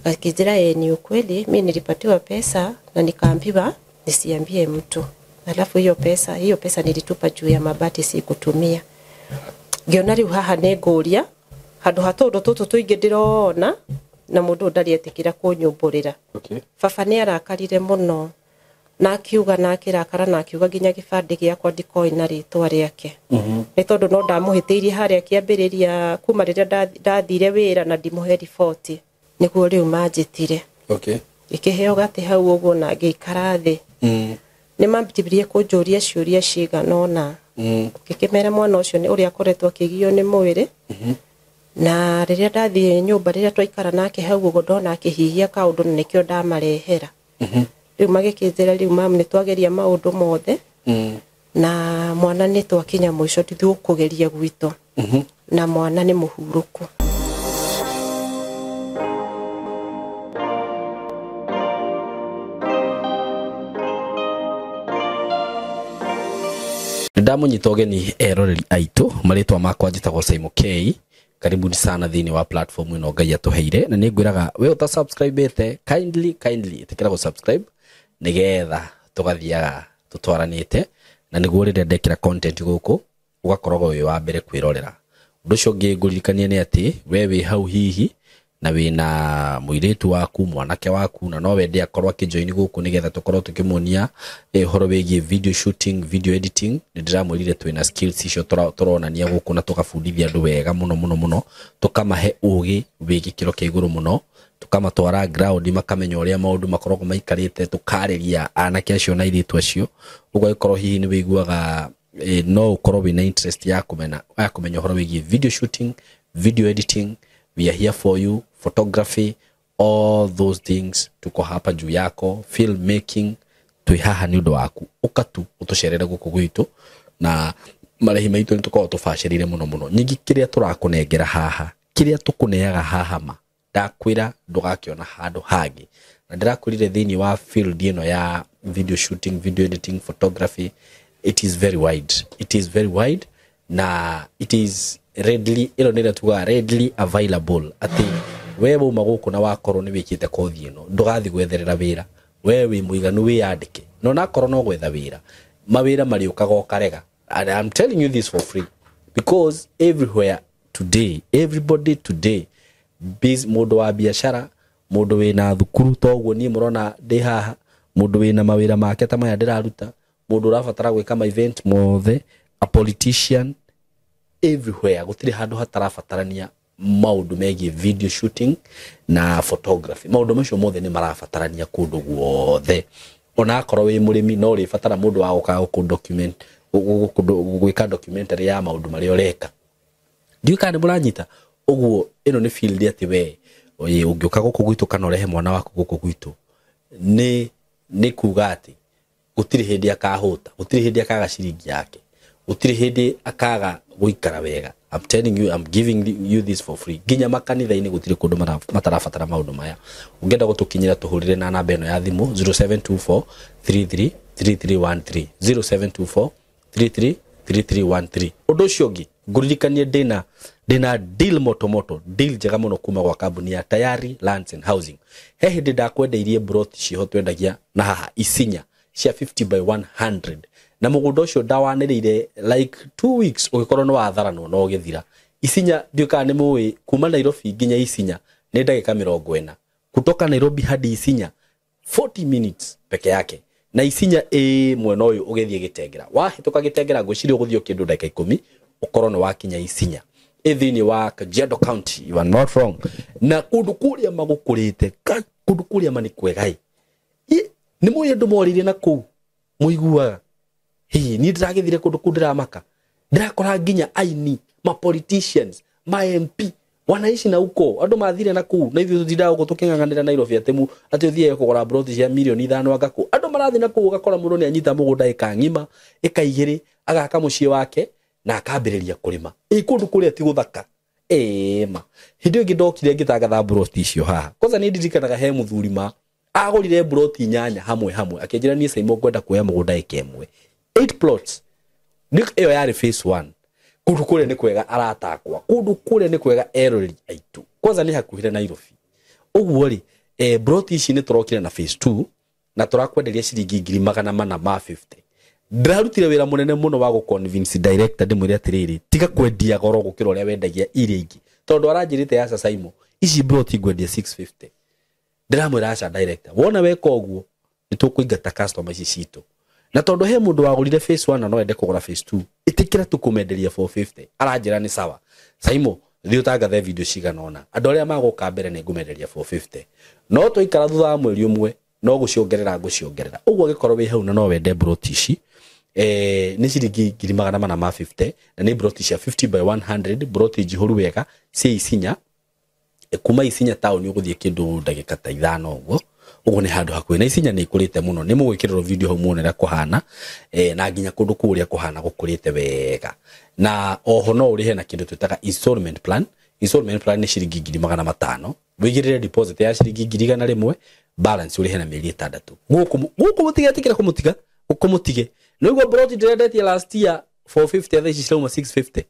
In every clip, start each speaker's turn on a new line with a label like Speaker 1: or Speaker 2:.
Speaker 1: Akijira ni ukweli, mi nilipatiwa pesa na nikaambiwa nisiambie mtu. Alafu hiyo pesa nilitupa juu ya mabati, sikutumia. Ngiona riu haha nĩ ngũria handũ ha tũndũ tũtũ tũingĩ ndĩrona na mũndũ ũyũ ndarĩ etĩkĩra kũnyumbũrĩra. Baba nĩ arakarire mũno na akiuga na akĩrakara na akiuga nginya gĩbandĩ gĩakwa ndikoĩ na rĩtwa rĩake, nĩ tondũ no ndamũhĩtĩirie harĩa kĩambĩrĩria kuma rĩrĩa ndathire wĩra na ndimũhe riboti nĩguo rĩu manjĩtire. Ngĩkĩheo gatĩ hau ũguo na ngĩikara thĩ. Nĩ mambirie kũnjũria ciũria cigana ũna. Ngĩkĩmera mwana ũcio nĩ ũrĩa akoretwo akĩgio nĩ mwĩrĩ, na rĩrĩa ndathiĩ nyũmba, rĩrĩa twaikara nake hau ũguo, ndona akĩhihia kaũndũ na nĩkĩo ndamarehera. Rĩu magĩkĩnjĩra, rĩu mamu, nĩ twageria maũndũ mothe na mwana nĩ twakinya mũico, tithuĩ gwitũ na mwana nĩ mũhurũku.
Speaker 2: Ndamũnyita ũgeni eroreri aitũ, marĩtwa makwa njĩtagwo Simon K. Karibuni sana thĩinĩ wa platform ĩno Ngai atũheire, na nĩ ngwĩraga we ũta subscribe kindly, kindly ĩtĩkĩra gũ subscribe nĩgetha tũgathiaga tũtwaranĩte, na nĩguo rĩrĩa ndekĩra content gũkũ ũgakoragwo wĩ wa mbere kwĩrorera. Ũndũ ũcio ũngĩ ngũririkania nĩ atĩ we wĩ hau hihi na wĩna mũirĩtu waku, mwanake waku, na no wende akorwo akĩjoin gũkũ nĩgetha tũkorwo tũkĩmuonia ũhoro wĩgiĩ video shooting, video editing. Nĩ ndĩramwĩrire twĩna skills icio tũronania gũkũ na tũgabundithia andũ wega mũno mũno mũno, tũkamahe ũgĩ wĩ gĩkĩro kĩa igũrũ mũno, tũkamatwara ground makamenya ũrĩa maũndũ makoragwo maikarĩte, tũkarĩria anake acio na airĩtu acio. Ũguo angĩkorwo hihi nĩ wĩiguaga no ũkorwo wĩna interest ya kũmenya ũhoro wĩgiĩ video shooting, video editing, we are here for you. Photography, all those things, tuko hapa juu yako. Film making, twĩ haha nĩ ũndũ waku. Ũka tu ũtũcerere gũkũ gwitũ na marĩhi maitũ nĩ tũkoragwo tũbacĩrĩire mũno mũno. Nyingĩ kĩrĩa tũrakũnengera haha, kĩrĩa tũkũneaga haha, ma ndakwĩra ndũgakĩona handũ hangĩ. Na ndĩrakwĩrire thĩinĩ wa field ĩno ya video shooting, video editing, photography, it is very wide, it is very wide, na it is readily, ĩno nĩ tugaga readily available, atĩ we wauma gũkũ na wakorwo nĩ wĩkĩte kothi ĩno, ndũgathiĩ gwetherera wĩra. We wĩ mũiganu wĩyandĩke, no nakorwo no gwetha wĩra, mawĩra marĩũkaga ũkarega. And I'm telling you this for free because everywhere today, everybody today biz, mũndũ wa biacara, mũndũ wĩna thukuru toguo niĩ mũrona ndĩ haha, mũndũ wĩna mawĩra make ta maya ndĩraruta, mũndũ ũrabatara gwĩka ma event mothe, a politician, everywhere gũtirĩ handũ hatarabatarania maũndũ megiĩ video shooting na photography. Maũndũ macio mothe nĩ marabatarania kũndũ guothe. Ona akorwo wĩ mũrĩmi, no ũrĩbatara mũndũ wa gũka gũkũ document, gwĩka documentary ya maũndũ marĩa ũreka. Ndiũĩ kana nĩ mũranyita. Ũguo ĩno nĩ field atĩ we oye, ũngĩũka gũkũ gwitũ kana ũrehe mwana waku gũkũ gwitũ, nĩ kuga atĩ gũtirĩ hĩndĩ akahũta, gũtirĩ hĩndĩ akaga ciringi yake, gũtirĩ hĩndĩ akaga gũikara wega. I'm telling you, I'm giving you this for free. Nginya makanitha-inĩ gũtirĩ kũndũ matarabatara maũndũ maya. Ũngĩenda gũtũkinyĩra, tũhũrĩre na namba ĩno ya thimũ 0724 33 3313, 0724 33 3313. Ũndũ ũcio ũngĩ ngũririkanie, ndĩna deal moto moto, deal njega mũno kuma gwa kambuni ya Tayari Lands and Housing. He hĩndĩ ndakwendeirie broti ciho twendagia na haha Isinya cia 50 by 100, na mũgũnda ũcio ndawanĩrĩire like 2 weeks ũgĩkorwo nĩ watharanwo na ũgĩthira. Isinya, ndiũĩ kana nĩ mũĩ, kuma Nairobi nginya Isinya nĩ ndagĩka 40. Kutoka Nairobi hadi Isinya, 40 minutes peke yake. Na Isinya ĩ mwena ũyũ ũgĩthiĩ Gĩtengera, wahĩtũka Gĩtengera ngwĩciria ũgũthiĩ o kĩndũ ndagĩka 10 ũkorwo nĩ wakinya Isinya. Ĩ thĩinĩ wa Kajiado County, you are not wrong. Na kũndũ kũrĩa magũkũrĩte, kũndũ kũrĩa ma nĩ kwega ĩ. Nĩ mũĩ andũ morĩire na kũu mũiguaga hihi niĩ ndĩragĩthire kũndũ kũu, ndĩramaka ndĩrakora nginya aini ma politicians, ma MP wanaishi na huko. Andũ mathire na kũu na ithuĩ tũtindaga gũkũ tũkĩng'ang'anĩra Nairobi atĩ atĩ ũthiĩ kũgũra broti cia mirioni 5 anga kũ. Andũ marathiĩ na kũu, ũgakora mũndũ nĩ anyita mũgũnda ĩka ng'ima, ĩka 2, agaka mũciĩ wake na akambĩrĩria kũrĩma. Ĩ kũndũ kũrĩa ti gũthaka? Ĩma hĩndĩ ĩyo ĩngĩ ndokire ngĩtangatha broti icio haha, kwanza nĩ ndirikanaga he mũthuri ma agũrire broti 8 hamwe hamwe, akĩnjĩra niĩ Saimo ngwenda kuoya mũgũnda ĩka ĩmwe, 8 plots. Nĩ ĩyo yarĩ phase 1. Kũndũ kũrĩa nĩ kwega, aratakwa, kũndũ kũrĩa nĩ kwega, eroreri aitũ. Kwanza nĩ hakuhĩ na Nairobi. Ũguo rĩ, broti ici nĩ tũrokire na phase 2 na tũrakwenderia ciringi 450,000. Ndĩrarutire wĩra mũnene mũno wa gũ-convince director, ndĩmwĩre atĩrĩrĩ, tiga kwendia goro gũkĩra ũrĩa wendagia iria ingĩ, tondũ aranjĩrĩte ya Saimo ici broti ngwendia 650. Ndĩramwĩra aca director, wona weka ũguo nĩ tũkũingata customer ici citũ, na tondũ he mũndũ wagũrire phase 1 na no ende kũgũra phase 2, ĩtĩkĩra tu kũmenderia 450. Aranjĩra nĩ sawa Saimo, thiĩ ũtangathe video cigana ũna, andũ arĩa magũka mbere nĩ ngũmenderia 450, no twaikara thutha wa mweri ũmwe no gũciongerera ngũciongerera. Ũguo angĩkorwo wĩ hau na no wende broti ici, nĩ ciringi 450,000, na nĩ broti cia 50 by 100, broti njihũru wega cia Isinya. Kuma Isinya town ũgũthiĩ kĩndũ ndagĩka ta 5 ũguo. Ũguo nĩ handũ hakuhĩ na Isinya nĩ ikũrĩte mũno, nĩ mũgwĩkĩrĩrwo video hau muone ũrĩa kũhana, na nginya kũndũ kũu ũrĩa kũhana gũkũrĩte wega. Na oho no ũrĩhe na kĩndũ twĩtaga installment plan. Installment plan nĩ ciringi 500,000, wĩigĩrĩre deposit ya ciringi 100,000, balance ũrĩhe na mĩeri 6. Gũkũ mũtigetĩkĩra kũmũtiga, gũkũ mũtige. Nĩguo broti ndĩrendetie last year 450, thaa ici cirauma 650.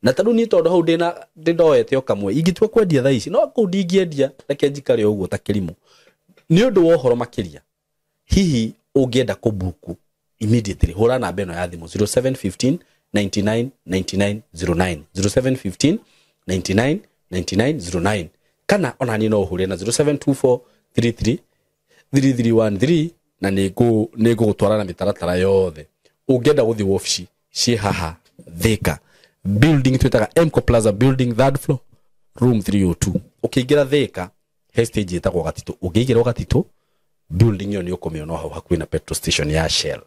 Speaker 2: Na tarĩu niĩ tondũ hau ndĩna ndĩndoete o kamwe, ingĩtua kwendia thaa ici no kũu ndingĩendia, reke njikare ũguo ta kĩrimũ. Nĩ ũndũ wa ũhoro makĩria, hihi ũngĩenda kũbuku immediately, hũra namba ĩno ya thimũ 0715 99 99 09, 0715 99 99 09, kana ona niĩ no ũhũre na 0724 33 3313, na nĩ ngũgũtwara na mĩtaratara yothe. Ũngĩenda gũthiĩ wabici ciĩ haha Thika building twĩtaga Mco Plaza building, third floor, room 302. Ũkĩingĩra Thika he stage ĩtagwo Gatitũ, ũngĩingĩra Gatitũ building ĩyo nĩ ũkũmĩona hau hakuhĩ na petrol station ya Shell.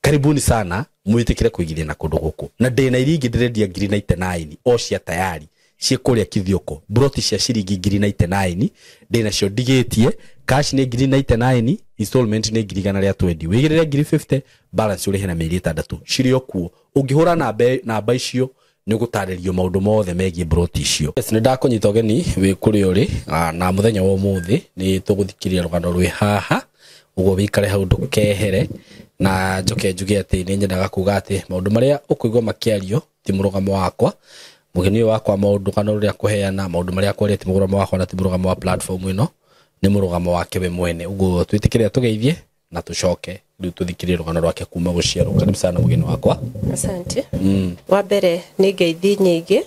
Speaker 2: Karibuni sana, mwĩtĩkĩre kũigithia na kũndũ gũkũ. Na ndĩna iria ingĩ ndĩrendia 99,000 o cia tayari ciĩ kũrĩa Kithioko, broti cia ciringi 99,000 ndĩnacio ndigĩtie. Cash nĩ 99,000, installment nĩ 120,000, wĩigĩrĩre 50,000, balance ũrĩhe na mĩeri 6, cirĩ o kuo. Ũngĩhũra namba icio nĩ ũgũtarĩrio maũndũ mothe megiĩ broti icio. Yes, nĩ ndakũnyita ũgeni wĩ kũrĩa ũrĩ, na mũthenya wa ũmũthĩ nĩ tũgũthikĩrĩria rũgano rwĩ haha, ũguo wĩikare hau ndũkehere. Na njoke njuge atĩ nĩ nyendaga kuga atĩ maũndũ marĩa ũkũigua makĩario ti mũrũgamo wakwa, mũgeni ũyũ wakwa maũndũ kana ũrĩa kũheana maũndũ marĩa kwaria ti mũrũgamo wakwa na ti mũrũgamo wa platform ĩno, nĩ mũrũgamo wake we mwene. Ũguo twĩtĩkĩre tũgeithie na tũcoke rĩu tũthikĩrĩrie rũgano rwake kuma gũciarwo. Karibu sana mũgeni wakwa.
Speaker 1: Asante. Wa mbere nĩ ngeithi nyingĩ,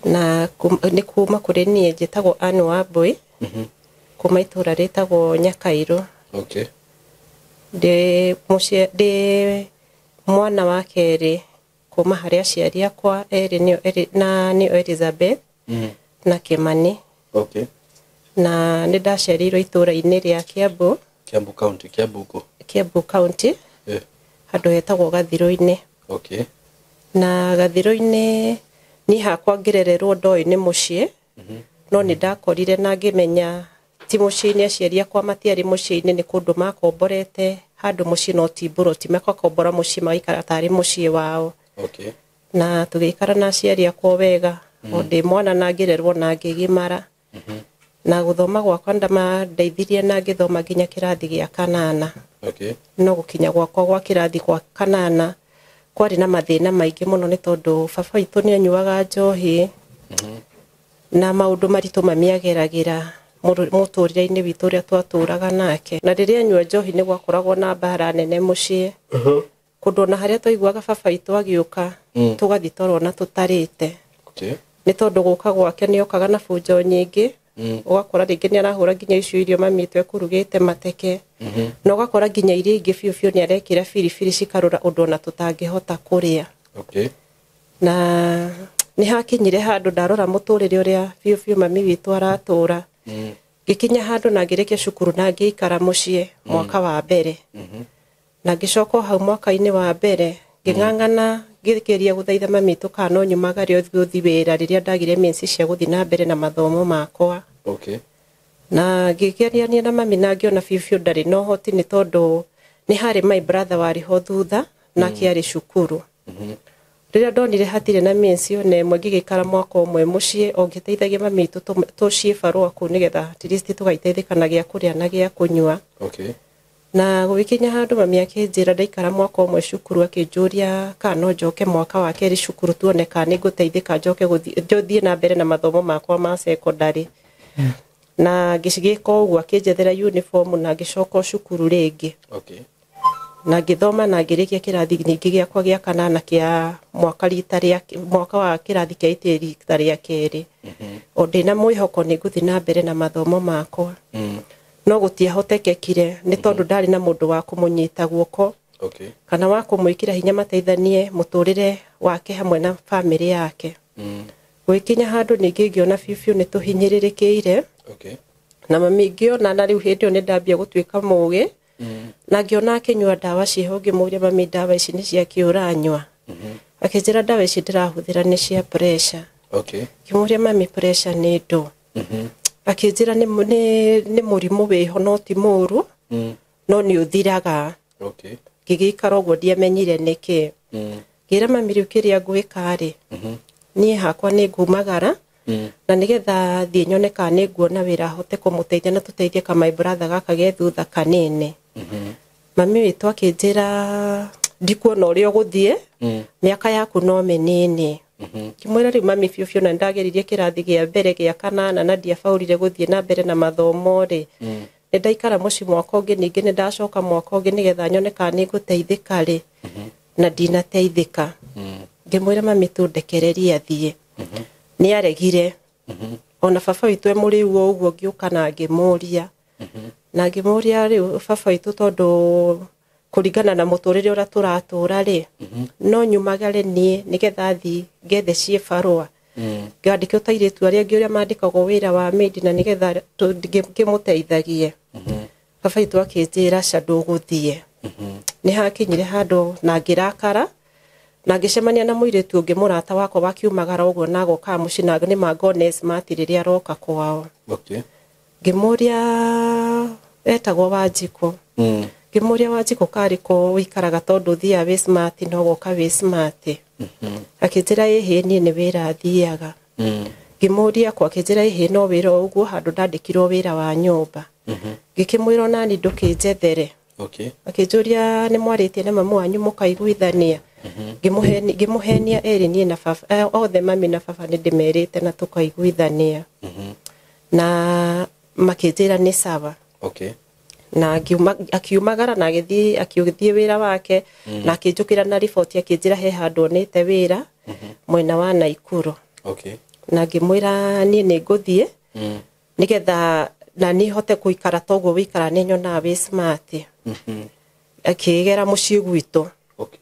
Speaker 1: na nĩ kuma kũrĩ niĩ njĩtagwo Anne Wambui, kuma itũra rĩtagwo Nyakairũ.
Speaker 2: Okay.
Speaker 1: Ndĩ mwana wa kerĩ kuma harĩ aciari akwa erĩ, nĩo na nĩo Elizabeth na Kimani.
Speaker 2: Okay.
Speaker 1: Na nĩ ndaciarĩirwo itũra-inĩ rĩa Kiambu.
Speaker 2: Kiambu County, Kiambu ko.
Speaker 1: Kiambu County. Handũ hetagwo Gathirũ-inĩ.
Speaker 2: Okay.
Speaker 1: Na Gathirũ-inĩ niĩ hakwa ngĩrererwo ndoĩ nĩ mũciĩ, no nĩ ndakorire na ngĩmenya ti mũciĩ-inĩ, aciari akwa matiarĩ mũciĩ-inĩ, nĩ kũndũ makomborete handũ mũciĩ no ti mburoti, makakombora mũciĩ magaikara tarĩ mũciĩ wao.
Speaker 2: Okay.
Speaker 1: Na tũgĩikara na aciari akwa wega, o ndĩ mwana na ngĩrerwo na ngĩgimara. Na gũthoma gwakwa ndamandeithirie na ngĩthoma nginya kĩrathi gĩa kanana.
Speaker 2: Okay.
Speaker 1: No gũkinya gwakwa gwa kĩrathi gwa kanana kwarĩ na mathĩna maingĩ mũno, nĩ tondũ baba witũ nĩ anyuaga njohi, na maũndũ maritũ mami ageragĩra mũtũrĩre-inĩ witũ ũrĩa twatũraga nake. Na rĩrĩa anyua njohi nĩ gwakoragwo na mbara nene mũciĩ, kũndũ ona harĩa twaiguaga baba witũ agĩũka tũgathiĩ toro na tũtarĩte.
Speaker 2: Okay.
Speaker 1: Nĩ tondũ gũka gwake nĩ okaga na bunjo nyingĩ, ũgakora rĩngĩ nĩ arahũra nginya icio irio mami witũ ekũrugĩte mateke, na ũgakora nginya irio ingĩ biũ biũ nĩ arekĩra biribiri cikarũra ũndũ ona tũtangĩhota kũrĩa.
Speaker 2: Okay.
Speaker 1: Na nĩ hakinyire handũ ndarora mũtũrĩre ũrĩa biũ biũ mami witũ aratũra, ngĩkinya handũ na ngĩrĩkia cukuru na ngĩikara mũciĩ mwaka wa mbere. Na ngĩcoka hau mwaka-inĩ wa mbere ngĩng'ang'ana ngĩgeria gũthaitha mami witũ kana no nyumagare gũthiĩ wĩra rĩrĩa ndagire means cia gũthiĩ na mbere na mathomo makwa.
Speaker 2: Okay.
Speaker 1: Na ngĩgeriania na mami na ngĩona biũ biũ ndarĩ na ũhoti, nĩ tondũ nĩ harĩ my brother warĩ ho thutha nake arĩ cukuru. Rĩrĩa ndonire hatirĩ na means ona ĩmwe, ngĩgĩikara mwaka ũmwe mũciĩ o ngĩteithagia mami witũ tũciĩ barũa kũu nĩgetha at least tũgaiteithĩka na gĩa kũrĩa na gĩa kũnyua.
Speaker 2: Okay.
Speaker 1: Na gũgĩkinya handũ mami akĩnjĩra ndaikara mwaka ũmwe cukuru, akĩnjũria kana no njoke mwaka wa kerĩ cukuru tuone kana nĩ ngũteithĩka njoke gũthiĩ na mbere na mathomo makwa ma secondary. Na ngĩcigĩka ũguo akĩnjethera uniform na ngĩcoka cukuru rĩngĩ.
Speaker 2: Okay.
Speaker 1: Na ngĩthoma na ngĩrĩkia kĩrathi ningĩ gĩakwa gĩa kanana kĩa mwaka rita rĩa mwaka wa kĩrathi kĩa ĩtĩ rita rĩa kerĩ. O ndĩna mwĩhoko nĩ ngũthiĩ na mbere na mathomo makwa. No gũtiahotekekire nĩ tondũ ndarĩ na mũndũ wa kũmũnyita guoko.
Speaker 2: Okay.
Speaker 1: Kana wa kũmwĩkĩra hinya mateithanie mũtũrĩre wake hamwe na bamĩrĩ yake. Gwĩkinya handũ ningĩ ngĩona biũ biũ nĩ tũhinyĩrĩrĩkĩire.
Speaker 2: Okay.
Speaker 1: Na mami ngĩona na rĩu hĩndĩ ĩyo nĩ ndambia gũtuĩka mũgĩ. Na ngĩona akĩnyua ndawa ciĩho ngĩmũria mami ndawa ici nĩ cia kĩ ũranyua. Akĩnjĩra ndawa ici ndĩrahũthĩra nĩ cia pressure.
Speaker 2: Okay.
Speaker 1: Ngĩmũria mami pressure nĩ ndũ. Akĩnjĩra nĩ mũrimũ wĩho no ti mũru. No nĩ ũthiraga.
Speaker 2: Okay.
Speaker 1: Ngĩgĩikara ũguo ndiamenyire nĩkĩ. Ngĩra mami rĩu kĩrĩa ngwĩka rĩ, niĩ hakwa nĩ ngumagara. Na nĩgetha thiĩ nyone kana nĩ nguona wĩra hote kũmũteithia na tũteithie ka my brother gaka ge thutha kanini. Mami witũ akĩnjĩra ndikuona ũrĩa ũgũthiĩ, mĩaka yaku no mĩnini. Ngĩmwĩra rĩu mami biũ biũ na nĩndageririe kĩrathi gĩa mbere gĩa kanana na ndiabaũrire gũthiĩ na mbere na mathomo rĩ. Nĩ ndaikara mũciĩ mwaka ũngĩ ningĩ nĩ ndacoka mwaka ũngĩ nĩgetha nyone kana nĩ ngũteithĩka rĩ, na ndinateithĩka. Ngĩmwĩra mami tũndekererie athiĩ. Nĩ aregire. Ona baba witũ e mũrĩu o ũguo ngĩũka na ngĩmũria. Na ngĩmũria rĩu baba witũ tondũ kũringana na mũtũrĩre ũrĩa tũratũra rĩ, no nyumagare niĩ nĩgetha thiĩ ngethe ciĩbarũa. Ngandĩkwo ta airĩtu arĩa angĩ ũrĩa mandĩkagwo wĩra wa maid na nĩgetha ngĩmũteithagie. Baba witũ akĩnjĩra ca ndũgũthiĩ. Nĩ hakinyire handũ na ngĩrakara. Na ngĩcemania na mũirĩtu ũngĩ mũrata wakwa wakiumagara ũguo na agokaga mũciĩ na nĩ mangone smart rĩrĩa aroka kwao.
Speaker 2: Okay.
Speaker 1: Ngĩmũria etagwo Wanjikũ. Ngĩmũria Wanjikũ karĩ kũ ũikaraga tondũ ũthiaga wĩ smart no ũgoka wĩ smart. Akĩnjĩra ĩhĩ niĩ nĩ wĩra thiaga. Ngĩmũria kwa akĩnjĩra ĩhĩ no wĩra o ũguo handũ ndandĩkirwo wĩra wa nyũmba. Ngĩkĩmwĩra onani ndũkĩnjethere.
Speaker 2: Okay.
Speaker 1: Akĩnjũria nĩ mwarĩtie na mamu wanyu mũkaiguithania. Ngĩmũhenia erĩ niĩ na baba, othe mami na baba nĩ ndĩmerĩte na tũkaiguithania. Na makĩnjĩra nĩ sawa.
Speaker 2: Okay.
Speaker 1: Na akiumagara na agĩthiĩ akĩthiĩ wĩra wake. Na akĩnjũkĩra na riboti akĩnjĩra he handũ onete wĩra mwena wa Naikuru.
Speaker 2: Okay.
Speaker 1: Na ngĩmwĩra niĩ nĩ ngũthiĩ nĩgetha na niĩ hote gũikara toguo wĩikara nĩ nyonaga wĩ smart. Akĩgera mũciĩ gwitũ.
Speaker 2: Okay.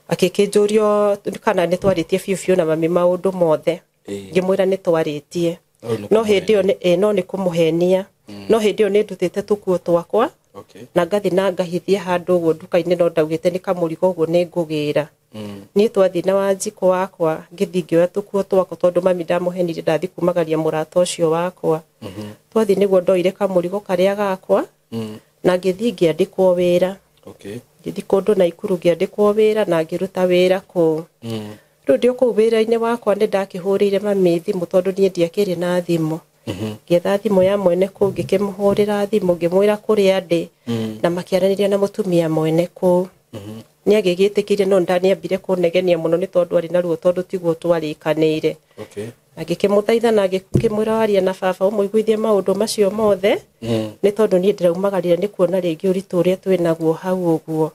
Speaker 1: Akĩkĩnjũrio kana nĩ twarĩtie biũ biũ na mami maũndũ mothe. Ngĩmwĩra nĩ twarĩtie. No hĩndĩ ĩyo no nĩ kũmũhenia. No hĩndĩ ĩyo nĩ ndutĩte tũkuo twakwa.
Speaker 2: Okay.
Speaker 1: Na ngathiĩ na ngahithia handũ ũguo nduka-inĩ no ndaugĩte nĩ kamũrigo ũguo nĩ ngũgĩra. Niĩ twathiĩ na Wanjikũ wakwa ngĩthiĩ ngĩoya tũkuo twakwa tondũ mami ndamũhenirie ndathiĩ kumagaria mũrata ũcio wakwa. Twathiĩ nĩguo ndoire kamũrigo karĩa gakwa. Na ngĩthiĩ ngĩandĩkwo wĩra.
Speaker 2: Okay.
Speaker 1: Ngĩthiĩ kũndũ Naikuru ngĩandĩkwo wĩra na ngĩruta wĩra kũu. Rĩu ndĩ o kũu wĩra-inĩ wakwa nĩ ndakĩhũrĩire mami thimũ tondũ niĩ ndiakĩrĩ na thimũ. Ngĩetha thimũ ya mwene kũu ngĩkĩmũhũrĩra thimũ ngĩmwĩra kũrĩa ndĩ. Na makĩaranĩria na mũtumia mwene kũu. Nĩ agĩgĩtĩkĩria no ndaniambire kũnegenia mũno nĩ tondũ arĩ na ruo tondũ tiguo twarĩkanĩire.
Speaker 2: Okay.
Speaker 1: Agĩkĩmũthaitha na agĩkĩmwĩra waria na baba ũmũiguithie maũndũ macio mothe. Nĩ tondũ niĩ ndĩraumagarire nĩ kuona rĩngĩ ũritũ ũrĩa twĩnaguo hau ũguo.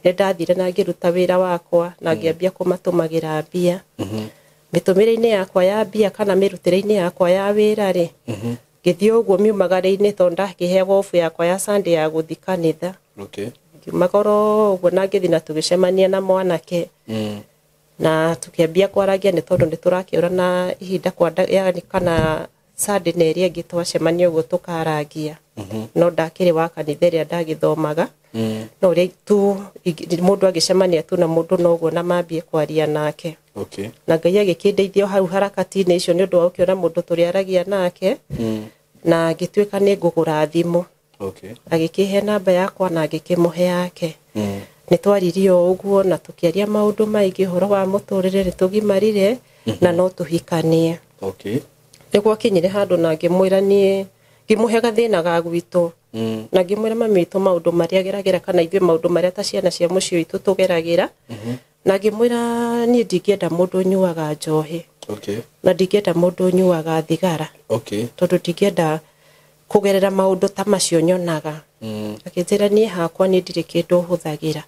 Speaker 1: Nĩ ndathire na ngĩruta wĩra wakwa na ngĩambia kũmatũmagĩra mbia. Mĩtũmĩre-inĩ yakwa ya mbia kana mĩrutĩre-inĩ yakwa ya wĩra rĩ, ngĩthiĩ ũguo miumagara-inĩ tondũ ndakĩheagwo obu yakwa ya Sunday ya gũthiĩ kanitha.
Speaker 2: Okay.
Speaker 1: Ngiumagara ũguo na ngĩthiĩ na tũgĩcemania na mwanake. Na tũkĩambia kwaragia nĩ tondũ nĩ tũrakĩũrana ihinda kwa yani kana Sunday na ĩrĩa ĩngĩ twacemania ũguo tũkarangia. No ndakĩrĩ wa kanitha ĩrĩa ndagĩthomaga. No ũrĩa tu mũndũ agĩcemania tu na mũndũ no ũguo na mambie kwaria nake.
Speaker 2: Okay.
Speaker 1: Na Ngai agĩkĩndeithia hau harakati-inĩ icio nĩ ũndũ wa gũkĩona mũndũ tũrĩaragia nake. Na ngĩtuĩka nĩ ngũgũra thimũ.
Speaker 2: Okay.
Speaker 1: Agĩkĩhe namba yakwa na ngĩkĩmũhe yake. Nĩ twaririe o ũguo na tũkĩaria maũndũ maingĩ ũhoro wa mũtũrĩre nĩ tũgimarire na no tũhikanie.
Speaker 2: Okay.
Speaker 1: Nĩ gwakinyire handũ na ngĩmwĩra niĩ ngĩmũhe gathĩna ga gwitũ. Na ngĩmwĩra mami witũ maũndũ marĩa ageragĩra kana ithuĩ maũndũ marĩa ta ciana cia mũciĩ witũ tũgeragĩra. Na ngĩmwĩra niĩ ndingĩenda mũndũ ũnyuaga njohi.
Speaker 2: Okay.
Speaker 1: Na ndingĩenda mũndũ ũnyuaga thigara.
Speaker 2: Okay.
Speaker 1: Tondũ ndingĩenda kũgerera maũndũ ta macio nyonaga. Akĩnjĩra niĩ hakwa niĩ ndirĩ kĩndũ hũthagĩra.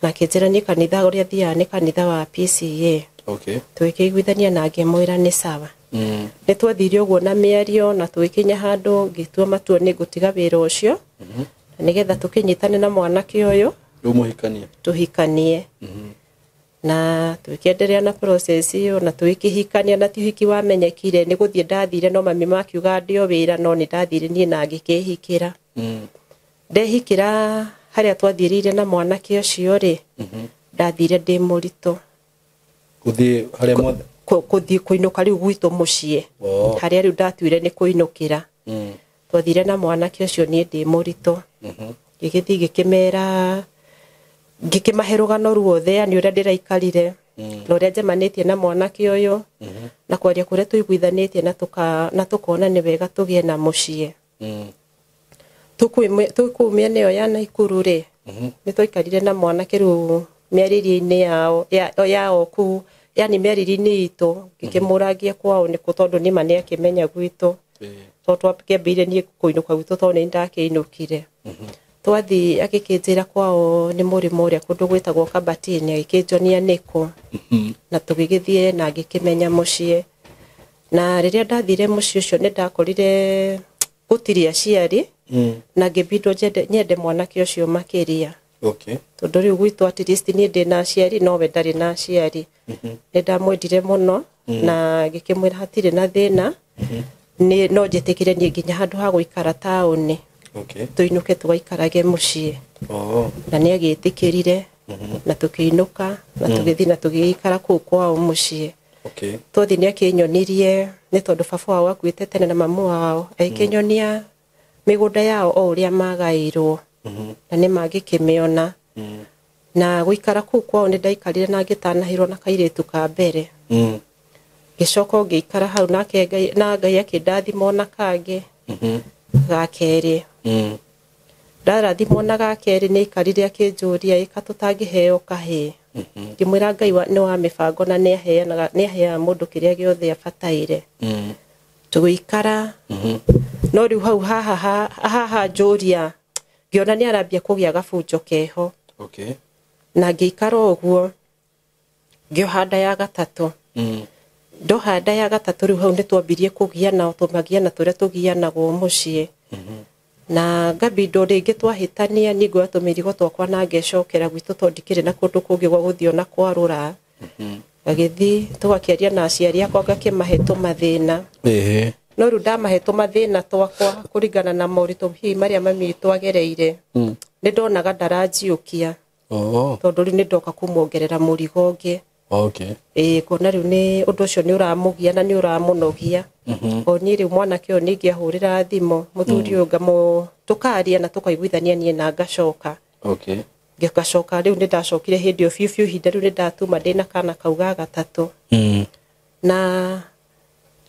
Speaker 1: Na akĩnjĩra niĩ kanitha ũrĩa thiaga nĩ kanitha wa PCA.
Speaker 2: Okay.
Speaker 1: Tũgĩkĩiguithania na ngĩmwĩra nĩ sawa. Nĩ twathire ũguo na mĩario na tũgĩkinya handũ ngĩtua matua nĩ ngũtiga wĩra ũcio, na nĩgetha tũkĩnyitane na mwanake ũyũ.
Speaker 2: Rĩu mũhikanie.
Speaker 1: Tũhikanie. Na tũgĩkĩenderea na process ĩyo na tũgĩkĩhikania, na ti ũhiki wamenyekire, nĩ gũthiĩ ndathire no mami makiuga ndĩo wĩra, no nĩ ndathire niĩ na ngĩkĩhikĩra. Ndehikĩra harĩa twathiĩrĩire na mwanake ũcio rĩ, ndathire ndĩ mũritũ.
Speaker 2: Gũthiĩ harĩa mwathe?
Speaker 1: Gũthiĩ kũinũka rĩu gwitũ mũciĩ.
Speaker 2: Oh.
Speaker 1: Harĩa rĩu ndatuire nĩ kũinũkĩra. Twathire na mwanake ũcio niĩ ndĩ mũritũ. Ngĩgĩthiĩ ngĩkĩmera, ngĩkĩmahe rũgano ruothe, yani ũrĩa ndĩraikarire, na ũrĩa njemanĩtie na mwanake ũyũ, na kwaria kũrĩa tũiguithanĩtie na tũkona nĩ wega tũgĩe na mũciĩ. Tũkuu mĩena ĩyo ya Naikuru rĩ, nĩ twaikarire na mwanake rĩu mĩarĩrie-inĩ yao, yao kũu, yani mĩarĩrie-inĩ itũ, ngĩkĩmũrangia kwao nĩkũ tondũ nĩma nĩakĩmenya gwitũ. Tondũ twakĩambĩrĩirie niĩ kũinũka gwitũ tondũ nĩ ndakĩinũkire. Twathiĩ agĩkĩnjĩra kwao nĩ mũrĩmo ũrĩa kũndũ gwĩtagwo Kabatini, agĩkĩnjonia nĩkũ. Na tũgĩgĩthiĩ na ngĩkĩmenya mũciĩ. Na rĩrĩa ndathire mũciĩ ũcio nĩ ndakorire gũtirĩ aciari, na ngĩbindwo nyende mwanake ũcio makĩria.
Speaker 2: Okay.
Speaker 1: Tondũ rĩu gwitũ at least niĩ ndĩ na aciari no we ndarĩ na aciari. Nĩ ndamwendire mũno, na ngĩkĩmwĩra hatirĩ na thĩna, nĩ no njĩtĩkĩre niĩ nginya handũ ha gũikara taũni.
Speaker 2: Okay.
Speaker 1: Tũinũke tũgaikarage mũciĩ.
Speaker 2: Oh.
Speaker 1: Na nĩ agĩtĩkĩrire, na tũkĩinũka, na tũgĩthiĩ na tũgĩikara kũu kwao mũciĩ.
Speaker 2: Okay.
Speaker 1: Twathiĩ nĩ akĩnyonirie, nĩ tondũ baba wao akuĩte tene na mamu wao, agĩkĩnyonia mĩgũnda yao o ũrĩa magaĩirwo. Na nĩ mangĩkĩmĩona. Na gũikara kũu kwao nĩ ndaikarire na ngĩtanahĩrwo na kairĩtu ka mbere. Ngĩcoka ngĩikara hau nake Ngai, na Ngai akĩndathima ona kangĩ. Ga kerĩ. Ndarathimwo na ga kerĩ nĩ aikarire akĩnjũria ĩka tũtangĩheo kahĩĩ. Ngĩmwĩra Ngai nĩ wa mĩbango na nĩaheanaga mũndũ kĩrĩa gĩothe abataire. Tũgĩikara. No rĩu hau haha njũria ngĩona nĩ arambia kũgĩa gabunjo keho.
Speaker 2: Okay.
Speaker 1: Na ngĩikara ũguo ngĩoha nda ya gatatũ. Ndoha nda ya gatatũ rĩu hau nĩ twambirie kũgiana, tũmagiana tũrĩa tũgianagwo mũciĩ. Na ngambindwo rĩngĩ twahĩtania niĩ nguoya tũmĩrigo twakwa na ngecokera gwitũ tondũ ndikĩrĩ na kũndũ kũngĩ gwa gũthiĩ ona kwarũra. Ngagĩthiĩ tũgakĩaria na aciari akwa ngakĩmahe tũmathĩna. No rĩu ndamahe tũmathĩna twakwa kũringana na moritũ hihi marĩa mami witũ agereire. Nĩ ndonaga ndaranjiũkia.
Speaker 2: Oh.
Speaker 1: Tondũ rĩu nĩ ndoka kũmuongerera mũrigo ũngĩ.
Speaker 2: Okay.
Speaker 1: Kuona rĩu nĩ ũndũ ũcio nĩ ũramũgia na nĩ ũramũnogia. O niĩ rĩu mwanake ũyũ ningĩahũrĩra thimũ mũthuri ũyũ tũkaria na tũkaiguithania niĩ na ngacoka.
Speaker 2: Okay.
Speaker 1: Ngĩgacoka rĩu nĩ ndacokire hĩndĩ ĩyo biũ biũ, ihinda rĩu nĩ ndatuma ndĩna kana kau ga gatatũ. Na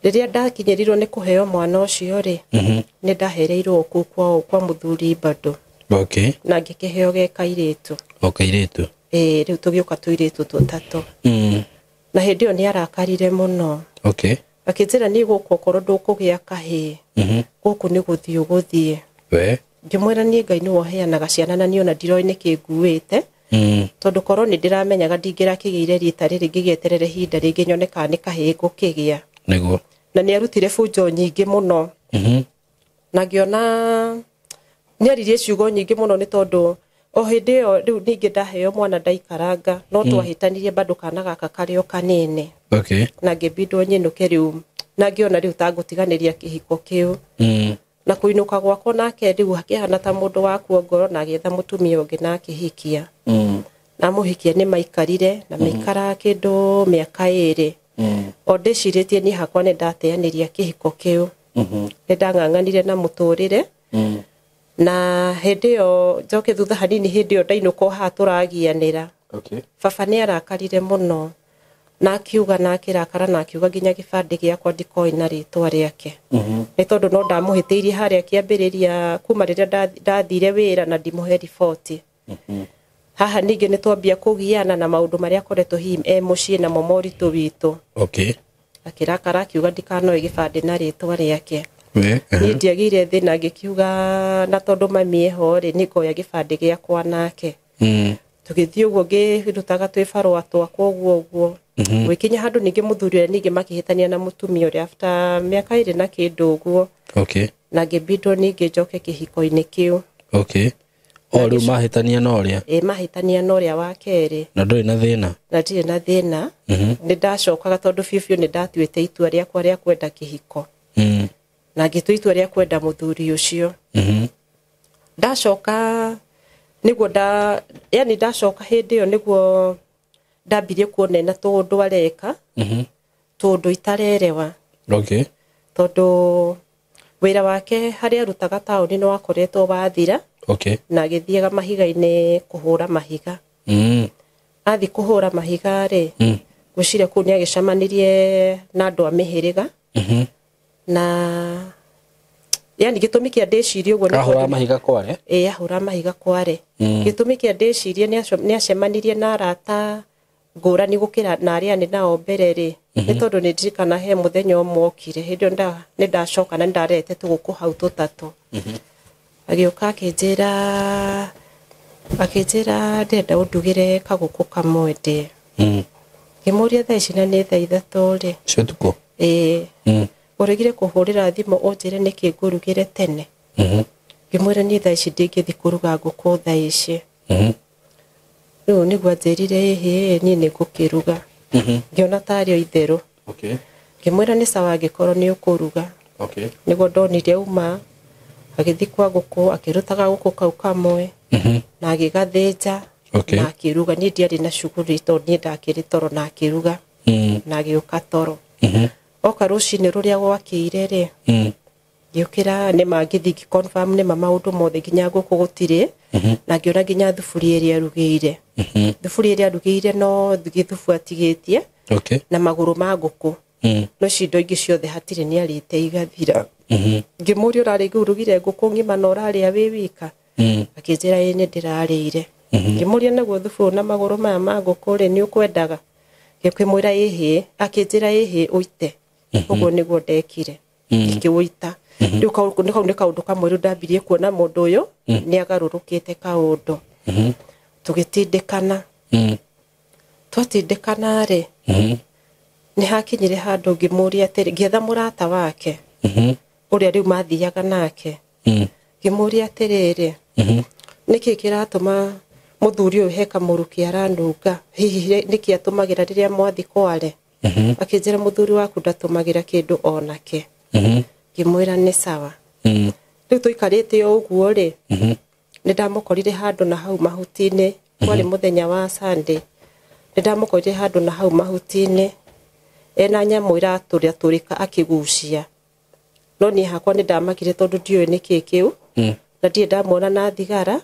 Speaker 1: rĩrĩa ndakinyĩrirwo nĩ kũheo mwana ũcio rĩ, nĩ ndahereirwo kũu kwao kwa mũthuri bado.
Speaker 2: Okay.
Speaker 1: Na ngĩkĩheo ge kairĩtu.
Speaker 2: O kairĩtu.
Speaker 1: Rĩu tũgĩũka tũirĩtu tũtatũ. Na hĩndĩ ĩyo nĩ arakarire mũno.
Speaker 2: Okay.
Speaker 1: Akĩnjĩra niĩ gũkũ okorwo ndũkũgĩa kahĩĩ, gũkũ nĩ gũthiĩ ũgũthiĩ.
Speaker 2: We?
Speaker 1: Ngĩmwĩra niĩ Ngai nĩwe ũheanaga ciana na niĩ ona ndiroĩ nĩkĩ nguĩte. Tondũ korwo nĩ ndĩramenyaga ndingĩrakĩgĩire rita rĩrĩ ngĩgĩeterere ihinda rĩngĩ nyone kana nĩ kahĩĩ ngũkĩgĩa.
Speaker 2: Nĩguo.
Speaker 1: Na nĩ arutire bunjo nyingĩ mũno. Na ngĩona nĩ aririe ciugo nyingĩ mũno nĩ tondũ o hĩndĩ ĩyo rĩu ningĩ ndaheo mwana ndaikaranga, no twahĩtanirie bado kana gaka karĩ o kanini.
Speaker 2: Okay.
Speaker 1: Na ngĩbindwo nyinũke rĩu, na ngĩona rĩu ta ngũtiganĩria kĩhiko kĩu. Na kũinũka gwakwa nake rĩu akĩhana ta mũndũ wakua ngoro na agĩetha mũtumia ũngĩ na akĩhikia. Na amũhikia nĩ maikarire, na maikara kĩndũ mĩaka ĩrĩ. O ndĩcirĩtie niĩ hakwa nĩ ndateanĩria kĩhiko kĩu. Nĩ ndang'ang'anire na mũtũrĩre. Na hĩndĩ ĩyo njoke thutha hanini, hĩndĩ ĩyo ndainũka o haha tũragianĩra.
Speaker 2: Okay.
Speaker 1: Baba nĩ arakarire mũno. Na akiuga na akĩrakara na akiuga nginya gĩbandĩ gĩakwa ndikoĩ na rĩtwa rĩake. Nĩ tondũ no ndamũhĩtĩirie harĩa kĩambĩrĩria kuma rĩrĩa ndathire wĩra na ndimũhe riboti. Haha ningĩ nĩ twambia kũgiana na maũndũ marĩa akoretwo hihi e mũciĩ namo moritũ witũ.
Speaker 2: Okay.
Speaker 1: Akĩrakara akiuga ndikanoe gĩbandĩ na rĩtwa rĩake.
Speaker 2: We.
Speaker 1: Niĩ ndiagĩire thĩna, ngĩkiuga na tondũ mami eho rĩ, nĩngoya gĩbandĩ gĩakwa nake. Tũgĩthiĩ ũguo, ngĩrutaga twĩbarũa twakwa ũguo ũguo. Gwĩkinya handũ ningĩ mũthuri ũrĩa ningĩ makĩhĩtania na mũtumia ũrĩa after mĩaka 2 na kĩndũ ũguo. Na ngĩbindwo ningĩ njoke kĩhiko-inĩ kĩu.
Speaker 2: O rĩu mahĩtania na ũrĩa?
Speaker 1: Ĩ, mahĩtania na ũrĩa wa kerĩ.
Speaker 2: Na ndũrĩ na thĩna?
Speaker 1: Na ndirĩ na thĩna. Nĩ ndacokaga tondũ biũ biũ nĩ ndatuĩte itua rĩakwa rĩa kwenda kĩhiko. Na ngĩtua itua rĩa kwenda mũthuri ũcio. Ndacoka nĩguo yani ndacoka hĩndĩ ĩyo nĩguo ndambirie kuona ena tũũndũ areka. Tũũndũ itarerewa. Tondũ wĩra wake harĩa arutaga taũni nĩ wakoretwo wathira. Na agĩthiaga mahiga-inĩ kũhũra mahiga. Athiĩ kũhũra mahiga rĩ, ngwĩciria kũu nĩ agĩcemanirie na andũ a mĩhĩrĩga. Na yani gĩtũmi kĩa ndĩcirie ũguo nĩ
Speaker 2: Ahũra
Speaker 1: tondũ
Speaker 2: mahiga kware?
Speaker 1: Ĩ, ahũra mahiga kware. Gĩtũmi kĩa ndĩcirie nĩ acemanirie na arata ngũrani gũkĩra na arĩa nĩ nao mbere rĩ. Nĩ tondũ nĩ ndirikana he mũthenya ũmwe okire, hĩndĩ ĩyo nĩ ndacoka na nĩ ndarehete tũgũkũ hau tũtatũ. Agĩũka akĩnjĩra ndĩrenda ũndugĩre kagũkũ kamwe ndĩe. Ngĩmũria thaa ici na nĩ thaa 3 rĩ.
Speaker 2: Cia ũtukũ?
Speaker 1: Ĩĩ. Ũregire kũhũrĩra thimũ ũnjĩre nĩkĩ ngũrugĩre tene. Ngĩmwĩra niĩ thaa ici ndingĩthiĩ kũruga ngũkũ thaa ici. Rĩu nĩguo anjĩrire ĩhĩ niĩ nĩngũkĩruga. Ngĩona tarĩ o itherũ. Ngĩmwĩra nĩ sawa angĩkorwo nĩ ũkũruga. Nĩguo ndonire auma agĩthiĩ kwa ngũkũ, akĩrutaga gũkũ kau kamwe. Na agĩgathĩnja. Na akĩruga. Niĩ ndiarĩ na shughuli tondũ niĩ ndakĩrĩ toro, na akĩruga. Na agĩũka toro. Oka rũcinĩ rũrĩa gwakĩire rĩ, ngĩũkĩra nĩ ma ngĩthiĩ ngĩ confirm nĩ ma maũndũ mothe nginya ngũkũ gũtirĩ. Na ngĩona nginya thuburia ĩrĩa arugĩire. Thuburia ĩrĩa arugĩire no gĩthubu atigĩtie. Na magũrũ ma ngũkũ. No ici indo ingĩ ciothe hatirĩ nĩ arĩte igathira. Ngĩmũria ũrarĩ ũrugire ngũkũ ng'ima na ũrarĩa wĩ wika? Akĩnjĩra ĩĩ nĩ ndĩrarĩire. Ngĩmũria naguo thubu ũyũ na magũrũ maya ma ngũkũ rĩ, nĩ ũkwendaga? Ngĩkĩmwĩra ĩhĩ. Akĩnjĩra ĩhĩ ũite. Ũguo nĩguo ndekire. Ngĩkĩũita. Rĩu kau nĩ kaũndũ kamwe rĩu ndambirie kuona mũndũ ũyũ nĩ agarũrũkĩte kaũndũ. Tũgĩtindĩkana. Twatindĩkana rĩ, nĩ hakinyire handũ ngĩmũria atĩrĩ, ngĩetha mũrata wake. Ũrĩa rĩu mathiaga nake. Ngĩmũria atĩrĩrĩ, nĩkĩ kĩratũma mũthuri ũyũ he kamũrukĩ aranunga? Hihi nĩkĩ atũmagĩra rĩrĩa mwathi kware? Akĩnjĩra mũthuri waku ndatũmagĩra kĩndũ onake. Ngĩmwĩra nĩ sawa. Rĩu tũikarĩte o ũguo rĩ, nĩ ndamũkorire handũ na hau mahuti-inĩ, kwarĩ mũthenya wa Sunday. Nĩ ndamũkorire handũ na hau mahuti-inĩ, ena nyamũ iratũrĩatũrĩka akĩgucia. No niĩ hakwa nĩ ndamakire tondũ ndiũĩ nĩkĩ kĩu. Na ndirĩ ndamuona na thigara,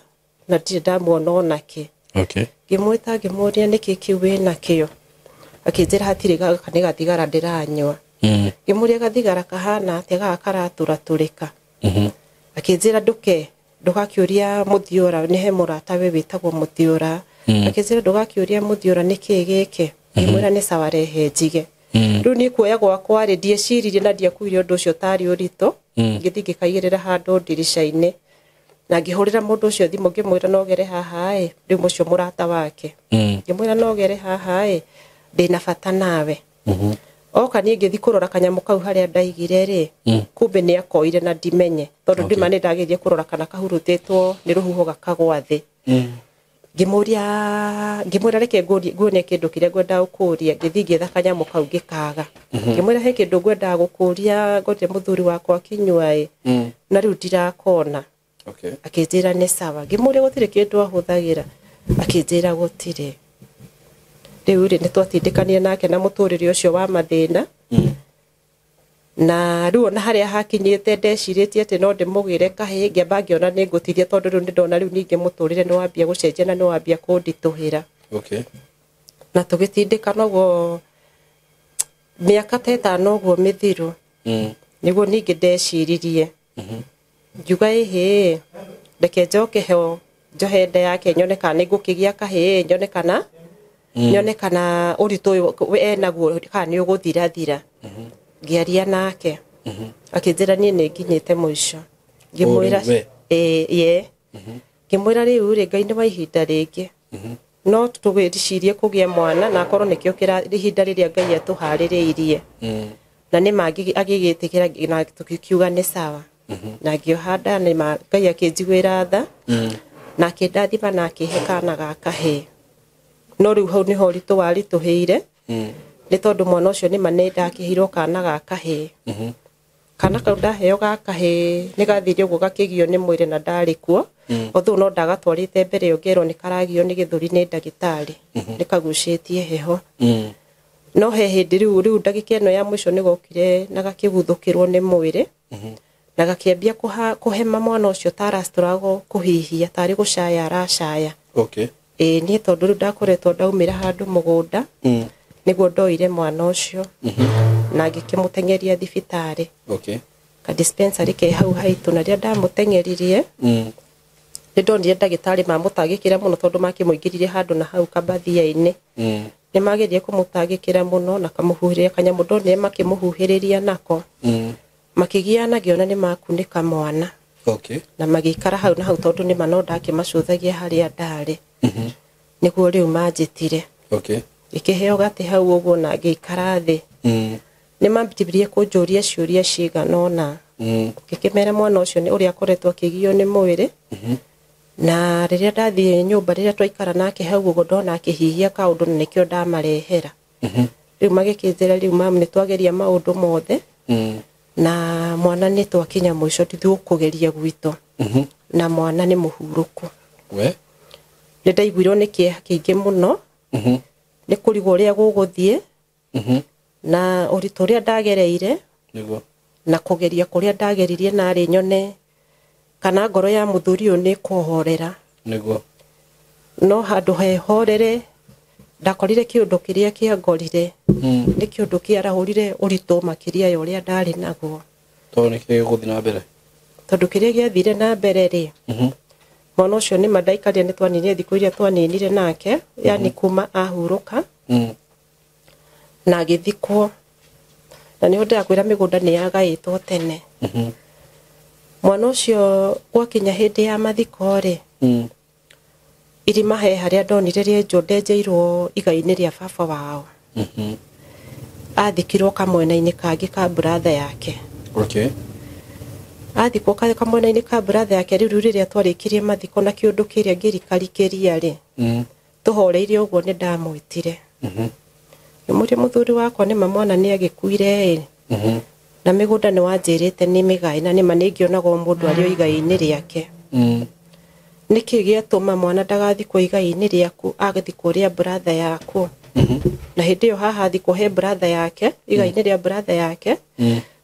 Speaker 1: na ndirĩ ndamuona onake. Ngĩmwĩta ngĩmũria nĩkĩ kĩu wĩnakĩo. Akĩnjĩra hatirĩ gaka nĩ gathigara ndĩranyua. Ngĩmũria gathigara kahana atĩa gaka karatũratũrĩka. Akĩnjĩra ndũgakĩũria Mũthiora, nĩ he mũrata we wĩtagwo Mũthiora. Akĩnjĩra ndũgakĩũria Mũthiora nĩkĩ gĩkĩ. Ngĩmwĩra nĩ sawa rehe njige. Rĩu niĩ kuoya gwakwa rĩ, ndieciririe na ndiakuire ũndũ ũcio tarĩ ũritũ. Ngĩthiĩ ngĩkaigĩrĩra handũ ndirica-inĩ. Na ngĩhũrĩra mũndũ ũcio thimũ ngĩmwĩra no gere haha ĩ, rĩu mũcio mũrata wake. Ngĩmwĩra no gere haha ĩ, ndĩna bata nawe. Oka niĩ ngĩthiĩ kũrora kanyamũ kau harĩa ndaigire rĩ, kumbe nĩ akoire na ndimenye. Tondũ ndima nĩ ndageria kũrora kana kahurutĩtwo nĩ rũhuho gakagwa thĩ. Ngĩmũria, ngĩmwĩra reke nguonie kĩndũ kĩrĩa ngwendaga gũkũria. Ngĩthiĩ ngĩetha kanyamũ kau ngĩkaga. Ngĩmwĩra he kĩndũ ngwendaga gũkũria, ngorire mũthuri wakwa akinyua ĩ, na rĩu ndirakona. Akĩnjĩra nĩ sawa. Ngĩmũria gũtirĩ kĩndũ ahũthagĩra. Akĩnjĩra gũtirĩ. Rĩu rĩ, nĩ twatindĩkanire nake na mũtũrĩre ũcio wa mathĩna. Na rĩu ona harĩa hakinyĩte ndecirĩtie atĩ no ndĩmũgĩre kahĩĩ, ngĩamba ngĩona nĩ ngũtithia tondũ rĩu nĩndona rĩu ningĩ mũtũrĩre nĩ wambia gũcenjia na nĩ wambia kũnditũhĩra. Na tũgĩtindĩkana ũguo mĩaka ta 5 ũguo mĩthiru. Nĩguo ningĩ ndeciririe. Ngiuga ĩhĩ, reke njoke ho njohe nda yake nyone kana nĩ ngũkĩgĩa kahĩĩ, nyone kana Nyone kana ũritũ ũyũ enaguo kana nĩ ũgũthirathira. Ngĩaria nake. Akĩnjĩra niĩ nĩ nginyĩte mũico. Ngĩmwĩra ĩĩ. Ngĩmwĩra rĩu rĩ Ngai nĩ wa ihinda rĩngĩ. No tũgĩcirie kũgĩa mwana na akorwo nĩkĩo ihinda rĩrĩa Ngai atũharĩrĩirie. Na nĩ ma agĩgĩtĩkĩra na tũkiuga nĩ sawa. Na ngĩoha nda nĩ ma Ngai akĩnjiguĩra tha. Na akĩndathima na akĩhe kana ga kahĩĩ. No rĩu hau nĩho ũritũ waritũhĩire. Nĩ tondũ mwana ũcio nĩ ma nĩ ndakĩheirwo kana ga kahĩĩ. Kana kau ndaheo ga kahĩĩ nĩ gathire ũguo gakĩgio nĩ mwĩrĩ na ndarĩ kuo. Although no ndagatwarĩte mbere ĩyo ngerwo nĩ karagio nĩ gĩthũri nĩ ndagĩtarĩ. Nĩ kagucĩtie heho. No he hĩndĩ rĩu ndagĩka ĩno ya mũico nĩ gokire na gakĩguthũkĩrwo nĩ mwĩrĩ. Na gakĩambia kũhema mwana ũcio ta arastruggle kũhihia tarĩ gũcaya aracaya.
Speaker 2: Okay.
Speaker 1: Ĩĩ niĩ tondũ rĩu ndakoretwo ndaumĩra handũ mũgũnda. Nĩguo ndoire mwana ũcio. Na ngĩkĩmũteng'eria thibitarĩ.
Speaker 2: Okay.
Speaker 1: Ka dispensary ke hau haitũ na rĩrĩa ndamũteng'eririe. Nĩ ndonire ndagĩtarĩ mamũtangĩkĩra mũno tondũ makĩmũingĩririe handũ na hau kabathia-inĩ. Nĩ mageririe kũmũtangĩkĩra mũno na kamũhuhĩrĩria kanyamũ ndonire makĩmũhuhĩrĩria nako. Makĩgiana ngĩona nĩ makunĩka mwana.
Speaker 2: Okay.
Speaker 1: Na magĩikara hau na hau tondũ nĩ ma no ndakĩmacũthagia harĩa ndarĩ. Nĩguo rĩu manjĩtire.
Speaker 2: Okay.
Speaker 1: Ngĩkĩheo gatĩ hau ũguo na ngĩikara thĩ. Nĩ mambirie kũnjũria ciũria cigana ũna. Ngĩkĩmera mwana ũcio nĩ ũrĩa akoretwo akĩgio nĩ mwĩrĩ. Na rĩrĩa ndathiĩ nyũmba rĩrĩa twaikara nake hau ũguo ndona akĩhihia kaũndũ na nĩkĩo ndamarehera. Rĩu magĩkĩnjĩra rĩu mamu nĩ twageria maũndũ mothe. Na mwana nĩ twakinya mũico tũkũgeria gwitũ. Na mwana nĩ mũhurũku.
Speaker 2: We?
Speaker 1: Nĩ ndaiguirwo nĩ kĩeha kĩingĩ mũno. Nĩ kũrigwo ũrĩa gũgũthiĩ. Na ũritũ ũrĩa ndagereire.
Speaker 2: Nĩguo.
Speaker 1: Na kũgeria kũrĩa ndageririe narĩ nyone kana ngoro ya mũthuri ũyũ nĩ kũhorera.
Speaker 2: Nĩguo.
Speaker 1: No handũ hehorere ndakorire kĩũndũ kĩrĩa kĩangorire. Nĩ kĩũndũ kĩarahũrire ũritũ makĩria ya ũrĩa ndarĩ naguo.
Speaker 2: Tondũ nĩ kĩrĩa gĩgũthiĩ na mbere?
Speaker 1: Tondũ kĩrĩa gĩathire na mbere rĩ, mwana ũcio nĩ ma ndaikarire nĩ twaninire thikũ iria twaninire nake, yani kuma ahurũka. Na agĩthikwo. Na nĩho ndĩrakwĩra mĩgũnda nĩ yagaĩtwo tene. Mwana ũcio gwakinya hĩndĩ ya mathiko rĩ, irima he harĩa ndonire rĩenjwo ndenjeirwo igai-inĩ rĩa baba wao. Athikirwo kamwena-inĩ kangĩ ka brother yake.
Speaker 2: Okay.
Speaker 1: Athikwo kamwena-inĩ ka brother yake rĩu rĩrĩa twarĩkirie mathiko na kĩũndũ kĩrĩa ngĩrikarikĩria rĩ, tũhoreire ũguo nĩ ndamwĩtire. Ngĩmũria mũthuri wakwa nĩ ma mwana nĩ agĩkuire ĩ. Na mĩgũnda nĩ wanjĩrĩte nĩ mĩgaĩ na nĩ ma nĩngĩonaga o mũndũ arĩ o igai-inĩ rĩake. Nĩkĩ gĩatũma mwana ndagathikwo igai-inĩ rĩaku agathikwo rĩa brother yaku? Na hĩndĩ ĩyo haha athikwo he brother yake, igai-inĩ rĩa brother yake.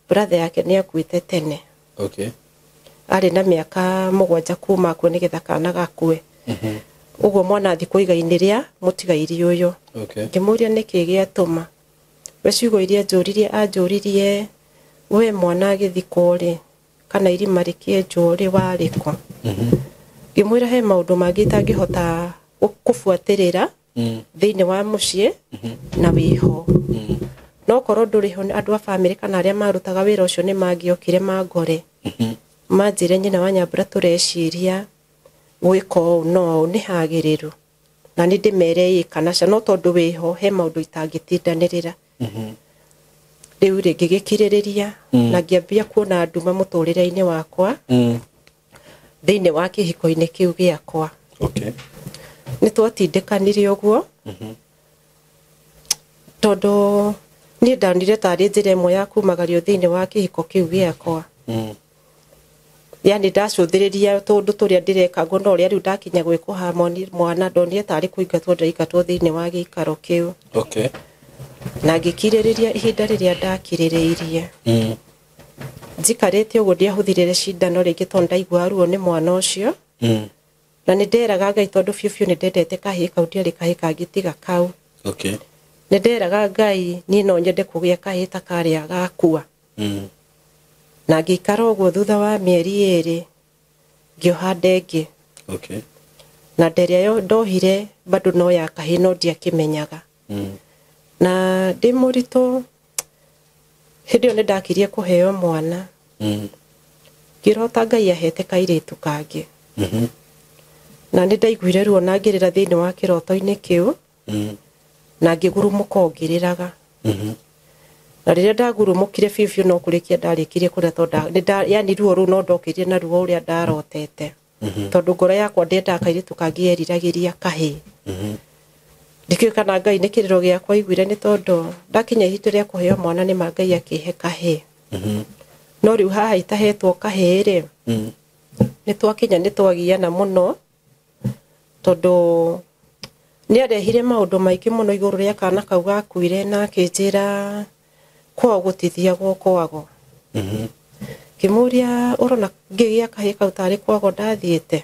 Speaker 1: Brother yake nĩ akuĩte tene.
Speaker 2: Okay.
Speaker 1: Arĩ na mĩaka 7 kuma akue nĩgetha kana gakue. Ũguo mwana athikwo igai-inĩ rĩa mũtigairi ũyũ.
Speaker 2: Okay.
Speaker 1: Ngĩmũria nĩkĩ gĩatũma. We ciugo iria anjũririe, anjũririe we mwana agĩthikwo rĩ, kana irima rĩkĩenjwo rĩ, warĩ kũ? Ngĩmwĩra he maũndũ mangĩ itangĩhota kũbuatĩrĩra thĩinĩ wa mũciĩ na wĩho. No korwo ndũrĩ ho, andũ a bamĩrĩ kana arĩa marutaga wĩra ũcio nĩ mangĩokire mangore. Manjĩre nyina wa Nyambura tũreciria gwĩka ũũ no ũũ nĩ hagĩrĩru. Na nĩ ndĩmere ĩĩ kana ca, no tondũ wĩho he maũndũ itangĩtindanĩrĩra. Rĩu rĩ ngĩgĩkirĩrĩria na ngĩambia kuona nduma mũtũrĩre-inĩ wakwa. Thĩinĩ wa kĩhiko-inĩ kĩu gĩakwa.
Speaker 2: Okay.
Speaker 1: Nĩ twatindĩkanire ũguo. Tondũ niĩ ndonire tarĩ njĩra ĩmwe ya kumagario thĩinĩ wa kĩhiko kĩu gĩakwa. Yani ndacũthĩrĩria tũndũ tũrĩa ndĩreka ngo no ũrĩa rĩu ndakinya gwĩkwo ha mwana ndonire tarĩ kũingatwo ndĩraingatwo thĩinĩ wa gĩikaro kĩu.
Speaker 2: Okay.
Speaker 1: Na ngĩkirĩrĩria ihinda rĩrĩa ndakirĩrĩirie. Njikarĩte ũguo ndiahũthĩrire cindano rĩngĩ tondũ ndaigua ruo nĩ mwana ũcio. Na nĩ nderaga Ngai tondũ biũ biũ nĩ ndendete kahĩĩ kau, ndiarĩ kahĩĩ kangĩtiga kau.
Speaker 2: Okay.
Speaker 1: Nĩ nderaga Ngai niĩ no nyende kũgĩa kahĩĩ ta karĩa gakua. Na ngĩikara ũguo thutha wa mĩeri 2 ngĩoha nda ĩngĩ.
Speaker 2: Okay.
Speaker 1: Na nderia yo ndohire bado no ya kahĩ no ndiakĩmenyaga. Na ndĩ mũritũ hĩndĩ ĩyo nĩndakirie kũheo mwana. Ngĩrota Ngai ahete kairĩtu kangĩ. Na nĩndaiguire ruo na ngĩrĩra thĩinĩ wa kĩroto-inĩ kĩu. Na ngĩgurumũka o ngĩrĩraga. Na rĩrĩa ndagurumũkire biũ biũ no kũrĩkia ndarĩkirie kũrĩa tondũ yani ruo rũu no ndokĩrire na ruo ũrĩa ndarotete. Tondũ ngoro yakwa ndĩendaga kairĩtu kangĩ yeriragĩria kahĩĩ. Ndikĩũĩ kana Ngai nĩ kĩrĩro gĩakwa aiguire nĩ tondũ ndakinya ihinda rĩa kũheo mwana nĩ ma Ngai akĩhe kahĩĩ. No rĩu haha itahetwo kahĩĩ rĩ, nĩ twakinya nĩ twagiana mũno tondũ nĩ arehire maũndũ maingĩ mũno igũrũ rĩa kana kau gakuire na akĩnjĩra kwao gũtithiagwo kwago. Ngĩmũria ũrona ngĩgĩa kahĩĩ kau tarĩ kwago ndathiĩte.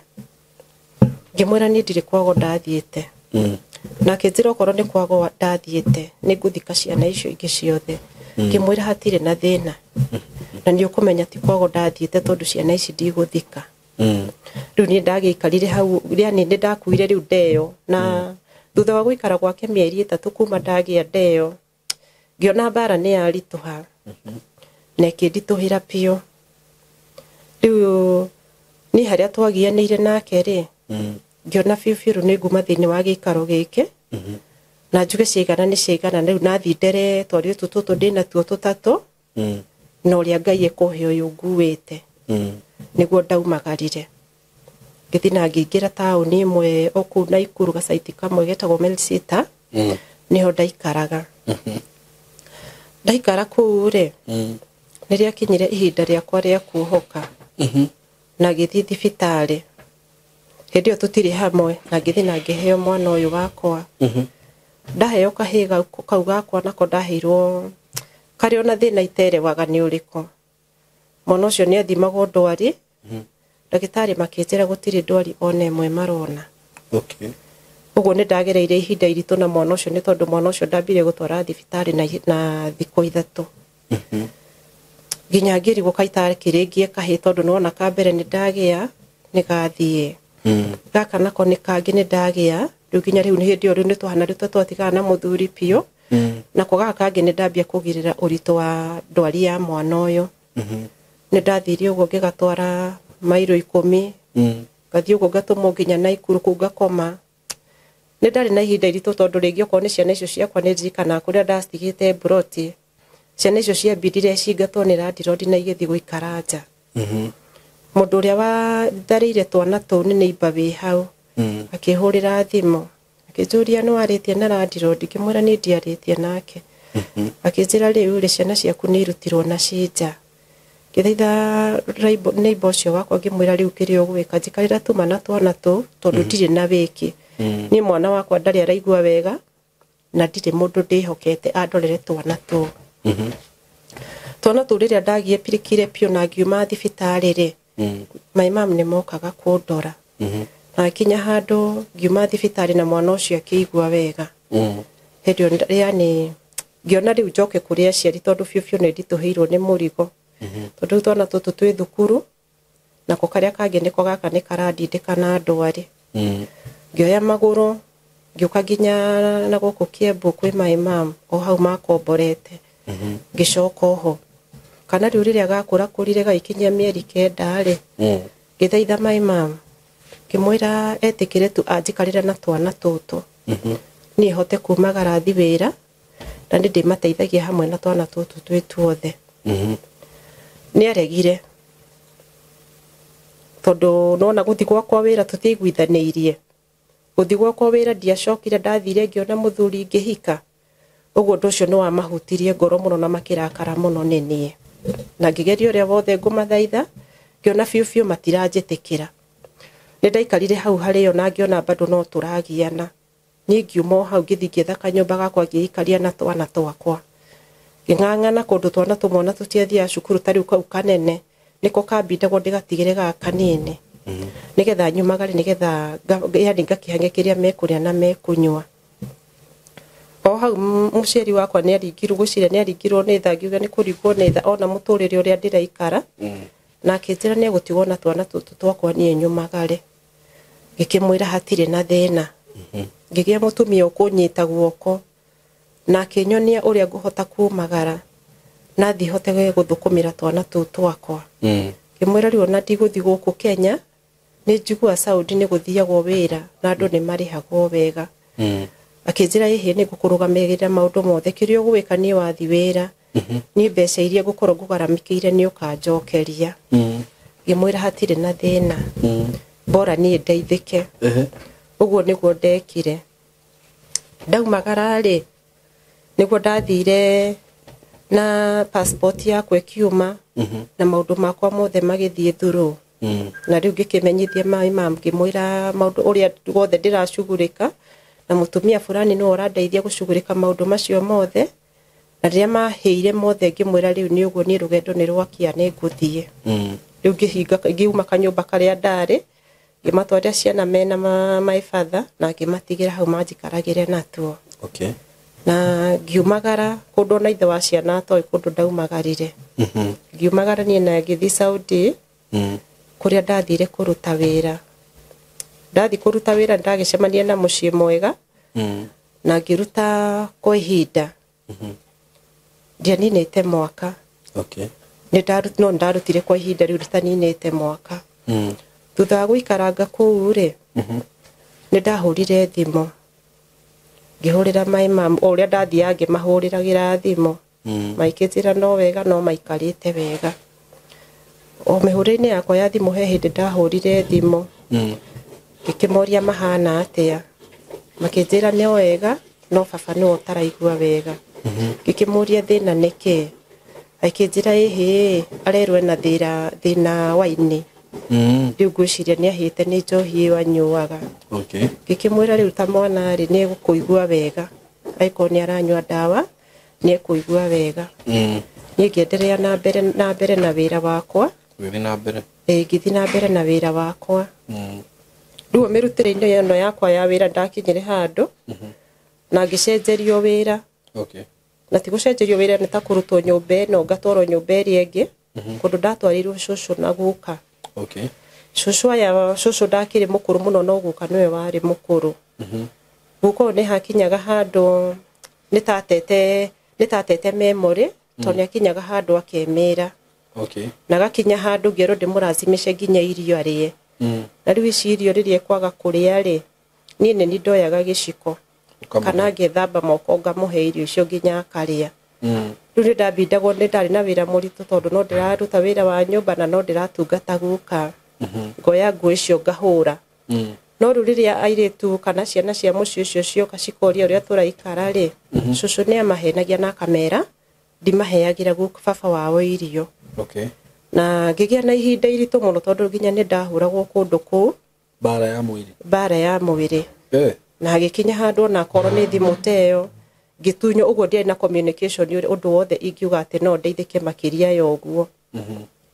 Speaker 1: Ngĩmwĩra niĩ ndirĩ kwago ndathiĩte. Na akĩnjĩra okorwo nĩ kwago ndathiĩte nĩ ngũthika ciana icio ingĩ ciothe. Ngĩmwĩra hatirĩ na thĩna. Na nĩ ũkũmenya ti kwago ndathiĩte tondũ ciana ici ndigũthika. Rĩu niĩ ndagĩikarire hau, yani nĩ ndakuire rĩu ndeyo. Na thutha wa gũikara gwake mĩeri 3 kuma ndagĩa ndeyo, ngĩona mbara nĩ yaritũha. Na ĩkĩnditũhĩra biũ. Rĩu niĩ harĩa twagianĩire nake rĩ, ngĩona biũ biũ rĩu nĩ nguma thĩinĩ wa gĩikaro gĩkĩ. Na njuge ciaigana nĩ ciaigana, rĩu nathiĩ ndere twarĩtu tũtũ ndĩnatuo tũtatũ. Na ũrĩa Ngai ekũhe ũyũ nguĩte. Nĩguo ndaumagarire. Ngĩthiĩ na ngĩingĩra taũni ĩmwe o kũu Naikuru gacaiti kamwe getagwo Melsita. Nĩho ndaikaraga. Ndaikara kũu rĩ, nĩrĩakinyire ihinda rĩakwa rĩa kuohoka. Na ngĩthiĩ thibitarĩ. Hĩndĩ ĩyo tũtirĩ hamwe, na ngĩthiĩ na ngĩheo mwana ũyũ wakwa. Ndaheo kahĩĩ kau gakwa nako ndaheirwo karĩ ona thĩna iterewaga nĩ ũrĩkũ. Mwana ũcio nĩ athimagwo ndwari. Ndagĩtarĩ makĩnjĩra gũtirĩ ndwari ona ĩmwe marona. Ũguo nĩ ndagereire ihinda iritũ na mwana ũcio nĩ tondũ mwana ũcio ndambire gũtwara thibitarĩ na thikũ 3. Nginya ngĩrigwo kaitakĩrĩngie kahĩĩ tondũ nĩwona ka mbere nĩ ndagĩa nĩ gathiĩ. Gaka nako nĩ kangĩ nĩ ndagĩa rĩu nginya rĩu nĩ hĩndĩ ĩyo rĩu nĩ twahana rĩu twatigaga na mũthuri biũ. Nako gaka kangĩ nĩ ndambia kũgirĩra ũritũ wa ndwari ya mwana ũyũ. Nĩ ndathire ũguo ngĩgatwara mairo 10. Ngathiĩ ũguo ngatũmwo nginya Naikuru kũu ngakoma. Nĩ ndarĩ na ihinda iritũ tondũ rĩngĩ okorwo nĩ ciana icio ciakwa nĩ ndirikanaga kũrĩa ndacitigĩte mburoti. Ciana icio ciambindire cingatwo nĩ landlord na igĩthiĩ gũikara nja. Mũndũ ũrĩa watharĩire twana tũu nĩ neighbor wĩ hau. Akĩhũrĩra thimũ. Akĩnjũria nĩ warĩtie na landlord, ngĩmwĩra niĩ ndiarĩtie nake. Akĩnjĩra rĩu rĩ ciana ciaku nĩ irutirwo na ci nja. Ngĩthaitha neighbor ũcio wakwa ngĩmwĩra rĩu kĩrĩa ũgwĩka njikarĩra tuma na twana tũu tondũ ndirĩ na wĩki. Niĩ mwana wakwa ndarĩ araigua wega na ndirĩ mũndũ ndĩhokete andorere twana tũu. Twana tũu rĩrĩa ndagie pirikire biũ na ngiuma thibitarĩ rĩ, my mom nĩ mokaga kũndora. Na akinya handũ ngiuma thibitarĩ na mwana ũcio akĩigua wega. Hĩndĩ ĩyo yani ngĩona rĩu njoke kũrĩ aciari tondũ biũ biũ nĩ nditũhĩirwo nĩ mũrigo. Tondũ rĩu twana tũtũ twĩ thukuru nako karĩa kangĩ nĩko gaka nĩ karandindĩka na ndwari. Ngĩoya magũrũ ngĩũka nginya na gũkũ Kiambu kwĩ my mom o hau makomborete. Ngĩcoka oho. Kana rĩu rĩrĩa gakũrakũrire gagĩkinyia mĩeri 9 rĩ, ngĩthaitha my mom ngĩmwĩra etĩkĩre tu anjikarĩre na twana tũtũ. Niĩ hote kumagara thiĩ wĩra na nĩ ndĩmateithagia hamwe na twana tũtũ twĩ tuothe. Nĩ aregire tondũ nona gũthiĩ gwakwa wĩra tũtiaiguithanĩirie. Gũthiĩ gwakwa wĩra ndiacokire, ndathire ngĩona mũthuri ngĩhika. Ũguo ũndũ ũcio nĩ wamahutirie ngoro mũno na makĩrakara mũno nĩ niĩ. Na ngĩgeria ũrĩa wothe ngũmathaitha, ngĩona biũ biũ matiranjĩtĩkĩra. Nĩ ndaikarire hau harĩo na ngĩona bado no tũragiana. Niĩ ngiuma o hau ngĩthiĩ ngĩetha kanyũmba gakwa ngĩikaria na twana twakwa. Ngĩng'ang'ana kũndũ twana tũmwe ona tũtiathiaga cukuru ta rĩu kau kanene nĩko kambindagwo ndĩgatigĩre gaka kanini. Nĩgetha nyumagare, nĩgetha yani ngakĩhange kĩrĩa mekũrĩa na mekũnyua. O hau mũciari wakwa nĩ aringirwo, gwĩciria nĩ aringirwo nĩ tha, ngiuga nĩ kũringwo nĩ tha ona mũtũrĩre ũrĩa ndĩraikara. Na akĩnjĩra nĩ egũtigwo na twana tũtũ twakwa niĩ nyumagare. Ngĩkĩmwĩra hatirĩ na thĩna. Ngĩgĩa mũtumia ũkũnyita guoko na akĩnyonia ũrĩa ngũhota kumagara na thiĩ hote gũthũkũmĩra twana tũu twakwa. Ngĩmwĩra rĩu ona ndigũthiĩ gũkũ Kenya, nĩ njiguaga Saudi nĩ gũthiagwo wĩra na andũ nĩ marĩhagwo wega. Akĩnjĩra ĩhĩ nĩ ngũkũrũgamĩrĩra maũndũ mothe, kĩrĩa ũgwĩka niĩ wathiĩ wĩra, niĩ mbeca iria ngũkorwo ngũgaramikĩire nĩ ũkanjokeria. Ngĩmwĩra hatirĩ na thĩna, bora niĩ ndeithĩke. Ũguo nĩguo ndekire. Ndaumagara rĩ, nĩguo ndathire na passport yakwa ĩkiuma na maũndũ makwa mothe magĩthiĩ through. Na rĩu ngĩkĩmenyithia my mum, ngĩmwĩra maũndũ ũrĩa wothe ndĩracugurĩka na mũtumia fulani nĩwe ũrandeithia gũcugurĩka maũndũ macio mothe. Na rĩrĩa mahĩire mothe ngĩmwĩra rĩu nĩ ũguo, niĩ rũgendo nĩ rwakia nĩ ngũthiĩ. Rĩu ngĩhinga, ngiuma kanyũmba karĩa ndarĩ, ngĩmatwarĩra ciana mena my father na ngĩmatigĩra hau manjikaragĩre natuo.
Speaker 2: Okay.
Speaker 1: Na ngiumagara kũndũ ona ithe wa ciana atoĩ kũndũ ndaumagarire. Ngiumagara niĩ na ngĩthiĩ Saudi, kũrĩa ndathire kũruta wĩra. Ndathiĩ kũruta wĩra ndagĩcemania na mũciĩ mwega na ngĩruta kwa ihinda. Ndianinĩte mwaka.
Speaker 2: Okay.
Speaker 1: No ndarutire kwa ihinda rĩu rĩtaninĩte mwaka. Thutha wa gũikaranga kũu rĩ, nĩ ndahũrire thimũ. Ngĩhũrĩra my mum, o ũrĩa ndathiaga ngĩmahũrĩragĩra thimũ. Maikĩnjĩra no wega, no maikarĩte wega. O mĩhũrĩre-inĩ yakwa ya thimũ he hĩndĩ ndahũrire thimũ. Ngĩkĩmoria mahana atĩa. Makĩnjĩra nĩ wega, no baba nĩwe ũtaraigua wega. Ngĩkĩmũria thĩna nĩ kĩĩ. Akĩnjĩra ĩhĩ, arerwo ena thĩna wa ini. Rĩu ngwĩciria nĩ ahĩte nĩ njohi ĩyo anyuaga.
Speaker 2: Okay.
Speaker 1: Ngĩkĩmwĩra rĩu ta mwana rĩ, nĩ egũkũigua wega. Angĩkorwo nĩ aranyua ndawa, nĩ ekũigua wega. Niĩ ngĩenderea na mbere na wĩra wakwa.
Speaker 2: Gũthiĩ na mbere.
Speaker 1: Ngĩthiĩ na mbere na wĩra wakwa. Rĩu mĩrutĩre-inĩ ĩno yakwa ya wĩra ndakinyire handũ na ngĩcenjerio wĩra.
Speaker 2: Okay.
Speaker 1: Na ti gũcenjerio wĩra nĩ ta kũrutwo nyũmba ĩno ngatwarwo nyũmba ĩrĩa ĩngĩ, kũndũ ndatwarirwo cũcũ na guka.
Speaker 2: Okay.
Speaker 1: Cũcũ aya, cũcũ ndakĩrĩ mũkũrũ mũno no guka nĩwe warĩ mũkũrũ. Guka ũyũ nĩ hakinyaga handũ nĩ tatete memory, tondũ nĩ akinyaga handũ akemĩra.
Speaker 2: Okay.
Speaker 1: Na gakinya handũ ngĩerwo ndĩmũracimishe nginya irio arĩe. Na rĩu ici irio rĩrĩa ekwaga kũrĩa rĩ, niĩ nĩ niĩ ndoyaga gĩciko. Kana ngĩthamba moko ngamũhe irio icio nginya akarĩa. Rĩu nĩ ndambindagwo, nĩ ndarĩ na wĩra mũritũ tondũ no ndĩraruta wĩra wa nyũmba na no ndĩratungata guka. Ngoya nguo icio ngahũra. No rĩu rĩrĩa airĩtu kana ciana cia mũciĩ ũcio cioka cikoria ũrĩa tũraikara rĩ, cũcũ nĩ amahenagia na akamera ndimaheagĩra guka baba wao irio.
Speaker 2: Okay.
Speaker 1: Na ngĩgĩa na ihinda iritũ mũno tondũ nginya nĩ ndahũragwo kũndũ kũu.
Speaker 2: Mbara ya mwĩrĩ.
Speaker 1: Mbara ya mwĩrĩ. Na hagĩkinya handũ ona akorwo nĩ thimũ ta ĩyo, ngĩtunywo ũguo, ndiarĩ na communication ũndũ wothe ingiuga atĩ no ndeithĩke makĩria ya ũguo.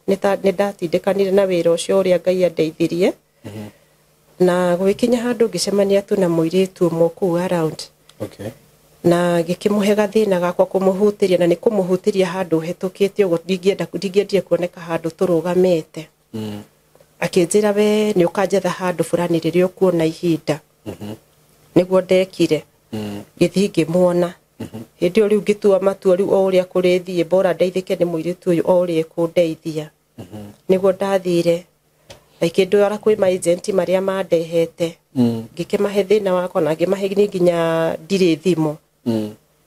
Speaker 1: Nĩ ndatindĩkanire na wĩra ũcio ũrĩa Ngai andeithirie. Na gũgĩkinya handũ ngĩcemania tu na mũirĩtu ũmwe kũu around.
Speaker 2: Okay.
Speaker 1: Na ngĩkĩmũhe gathĩna gakwa kũmũhutĩria, na nĩ kũmũhutĩria handũ hĩtũkĩte ũguo, ndingĩendire kuoneka handũ tũrũgamĩte. Akĩnjĩra we nĩ ũkanjetha handũ fulani rĩrĩa ũkuona ihinda. Nĩguo ndekire. Ngĩthiĩ ngĩmuona. Hĩndĩ ĩyo rĩu ngĩtua matua rĩu o ũrĩa kũrĩthiĩ, bora ndeithĩke nĩ mũirĩtu ũyũ o ũrĩa ekũndeithia. Nĩguo ndathire. Akĩndwara kwĩ ma agent marĩa mandehete. Ngĩkĩmahe thĩna wakwa na ngĩmahe niĩ nginya ndirĩ thimũ.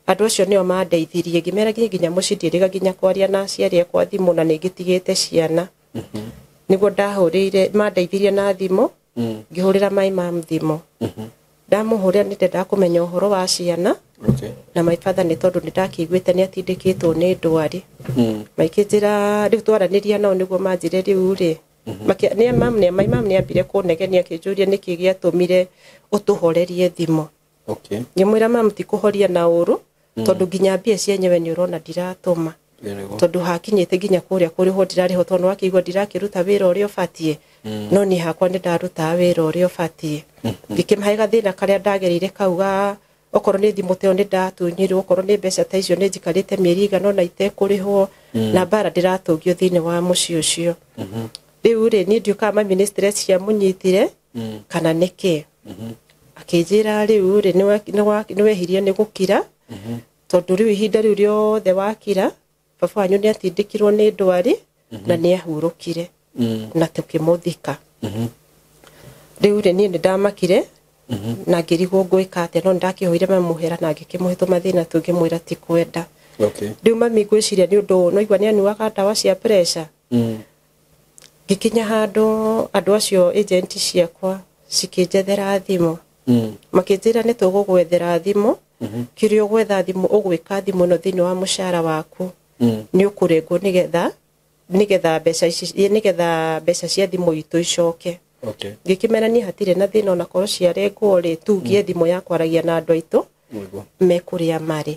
Speaker 1: Andũ acio nĩo mandeithirie, ngĩmera nginya mũciĩ ndiĩrĩga nginya kwaria na aciari akwa thimũ na nĩ ngĩtigĩte ciana. Nĩguo ndahũrĩire, mandeithirie na thimũ, ngĩhũrĩra my mum thimũ. Ndamũhũrĩra nĩ ndendaga kũmenya ũhoro wa ciana.
Speaker 2: Okay.
Speaker 1: Na my father nĩ tondũ nĩ ndakĩiguĩte nĩ atindĩkĩtwo nĩ ndwari. Maikĩnjĩra rĩu twaranĩria nao nĩguo manjĩre rĩu rĩ, my mum nĩ ambire kũnegenia akĩnjũria nĩkĩ gĩatũmire ũtũhorerie thimũ.
Speaker 2: Okay.
Speaker 1: Ngĩmwĩra mum ti kũhoria na ũru, tondũ nginya mbia cienyewe nĩ ũrona ndiratũma. Tondũ hakinyĩte nginya kũrĩa kũrĩhwo ndirarĩhwo, tondũ wakĩigua ndirakĩruta wĩra ũrĩa ũbatiĩ. No niĩ hakwa nĩ ndarutaga wĩra ũrĩa ũbatiĩ. Ngĩkĩmahe gathĩna karĩa ndagereire kau ga okorwo nĩ thimũ ta ĩyo nĩ ndatunyirwo, okorwo nĩ mbeca ta icio nĩ njikarĩte mĩeri ĩigana ũna itekũrĩhwo, na mbara ndĩratũngio thĩinĩ wa mũciĩ ũcio. Rĩu rĩ, niĩ ndiũkaga mami nĩ stress ciamũnyitire, Kana nĩkĩ? Akĩnjĩra rĩu rĩ nĩwehirie nĩ gũkira, tondũ rĩu ihinda rĩu rĩothe wakira baba wanyu nĩ atindĩkirwo nĩ ndwari na nĩ ahurũkire na tũkĩmũthika. Rĩu rĩ niĩ nĩ ndamakire na ngĩrigwo ngwĩka atĩa, no nĩndakĩhoire mami mũhera na ngĩkĩmũhe tũmathĩna tũngĩmwĩra ti kwenda. Rĩu mami ngwĩciria nĩ ũndũ no igua nĩ anyuaga ndawa cia pressure. Ngĩkinya handũ andũ acio agent ciakwa cikĩnjethera thimũ, makĩnjĩra nĩ tũgũgwethera thimũ, kĩrĩa ũgwetha thimũ ũgwĩka thimũ ĩno thĩinĩ wa mũcara waku nĩ ũkũrengwo nĩgetha mbeca ici, nĩgetha mbeca cia thimũ itũ icoke. Ngĩkĩmera niĩ hatirĩ na thĩna, onakorwo ciarengwo rĩ, tungie thimũ ya kwaragia na andũ aitũ mekũrĩa marĩ.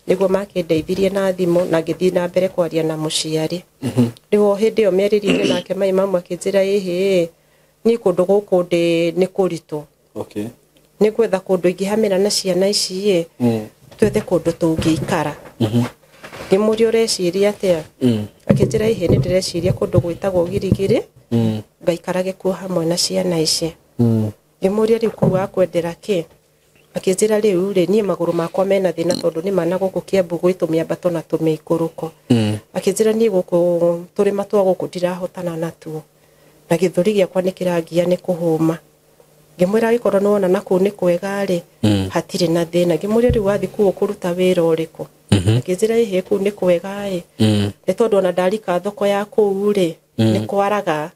Speaker 1: Nĩguo makĩndeithirie na thimũ na ngĩthiĩ na mbere kwaria na mũciari. Rĩu o hĩndĩ ĩyo mĩarĩrie nake mai mamu akĩnjĩra ĩhĩ niĩ kũndũ gũkũ ndĩ nĩ kũritũ, nĩ gwetha kũndũ ingĩhamĩra na ciana ici ĩ, twethe kũndũ tũngĩikara. Ngĩmũria ũreciria atĩa? Akĩnjĩra ĩhĩ nĩ ndĩreciria kũndũ gwĩtagwo Girigiri, ngaikarage kuo hamwe na ciana ici. Ngĩmũria rĩu kũu wakwendera kĩ? Akĩnjĩra rĩu rĩ niĩ magũrũ makwa mena thĩna tondũ nĩ mana gũkũ Kiambu gwĩ tũmĩambato na tũmĩikũrũko. Akĩnjĩra niĩ gũkũ tũrĩma twa gũkũ ndirahotana natuo na gĩthũri gĩakwa nĩ kĩrangia nĩ kũhũma. Ngĩmwĩra angĩkorwo nĩ wona na kũu nĩ kwega rĩ, hatirĩ na thĩna. Ngĩmũria rĩu wathiĩ kũu ũkũruta wĩra ũrĩkũ? Akĩnjĩra ĩhĩ kũu nĩ kwega ĩ, nĩ tondũ ona ndarika thoko ya kũu rĩ nĩ kwaraga,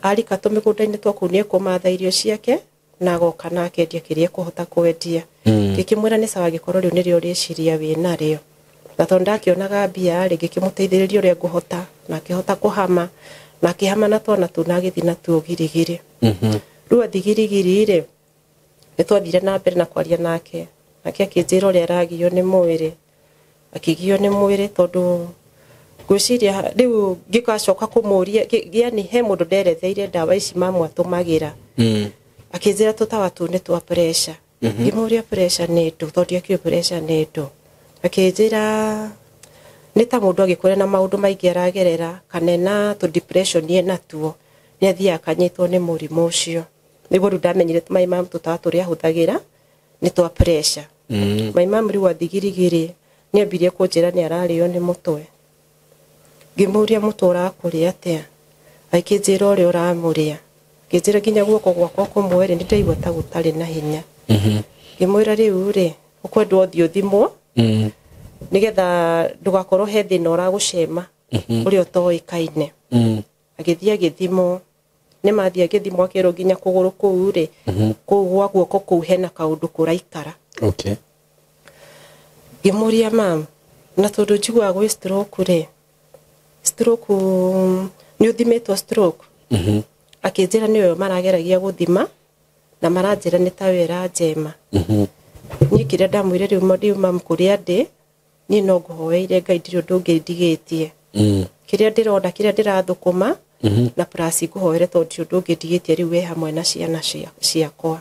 Speaker 1: arika tũmĩgũnda-inĩ twa kũu nĩ ekũmatha irio ciake na agoka na akendia kĩrĩa ekũhota kwendia. Ngĩkĩmwĩra nĩ sawa angĩkorwo rĩu nĩrĩo rĩciria wĩ narĩo, na tondũ ndakĩonaga mbia rĩ ngĩkĩmũteithĩrĩria ũrĩa ngũhota na akĩhota kũhama na akĩhama na twana tũu na agĩthiĩ natuo Girigiri. Rĩu athiĩ Girigiri rĩ nĩ twathire na mbere na kwaria nake, nake akĩnjĩra ũrĩa aragio nĩ mwĩrĩ, akĩgio nĩ mwĩrĩ tondũ ngwĩciria rĩu ngĩgacoka kũmũria yani he mũndũ nderetheire ndawa ici mamu atũmagĩra. Akĩnjĩra tũtawa tũu nĩ twa pressure. Ngĩmũria pressure nĩ ndũ, tondũ ndiakĩũĩ pressure nĩ ndũ. Akĩnjĩra nĩ ta mũndũ angĩkorwo na maũndũ maingĩ aragerera kana ena tũ depression enatuo nĩ athiaga akanyitwo nĩ mũrimũ ũcio. Nĩguo rĩu ndamenyire mai mamu tũtawa tũrĩa ahũthagĩra nĩ twa pressure. Mai mamu rĩu athiĩ Girigiri nĩ ambirie kũnjĩra nĩ ararĩo nĩ mũtwe. Ngĩmũria mũtwe ũrakũrĩa atĩa? Akĩnjĩra ũrĩa ũramũrĩa. Ngĩnjĩra nginya guoko gwakwa kũmwe rĩ nĩ ndaigua ta gũtarĩ na hinya. Ngĩmwĩra rĩu rĩ ũkwendwo ũthiĩ ũthimwo nĩgetha ndũgakorwo he thĩna ũragũcema ũrĩa ũtoĩkaine. Agĩthiĩ agĩthimwo, nĩ mathiĩ agĩthimwo akĩrwo nginya kũgũrũ kũu rĩ, kũu gwa guoko kũu hena kaũndũ kũraikara. Ngĩmũria mam, na tondũ njiguaga gwĩ stroke rĩ, stroke nĩ ũthimĩtwo stroke? Akĩnjĩra nĩyo marageragia gũthima na maranjĩra nĩ ta wĩra njema. Niĩ kĩrĩa ndamwĩre rĩu mam kũrĩa ndĩ niĩ no ngũhoeire Ngai ndirĩ ũndũ ũngĩ ndigĩtie. Kĩrĩa ndĩrona kĩrĩa ndĩrathũkũma na plus ngũhoere tondũ ndirĩ ũndũ ũngĩ ndigĩtie rĩu wĩ hamwe na ciana ciakwa.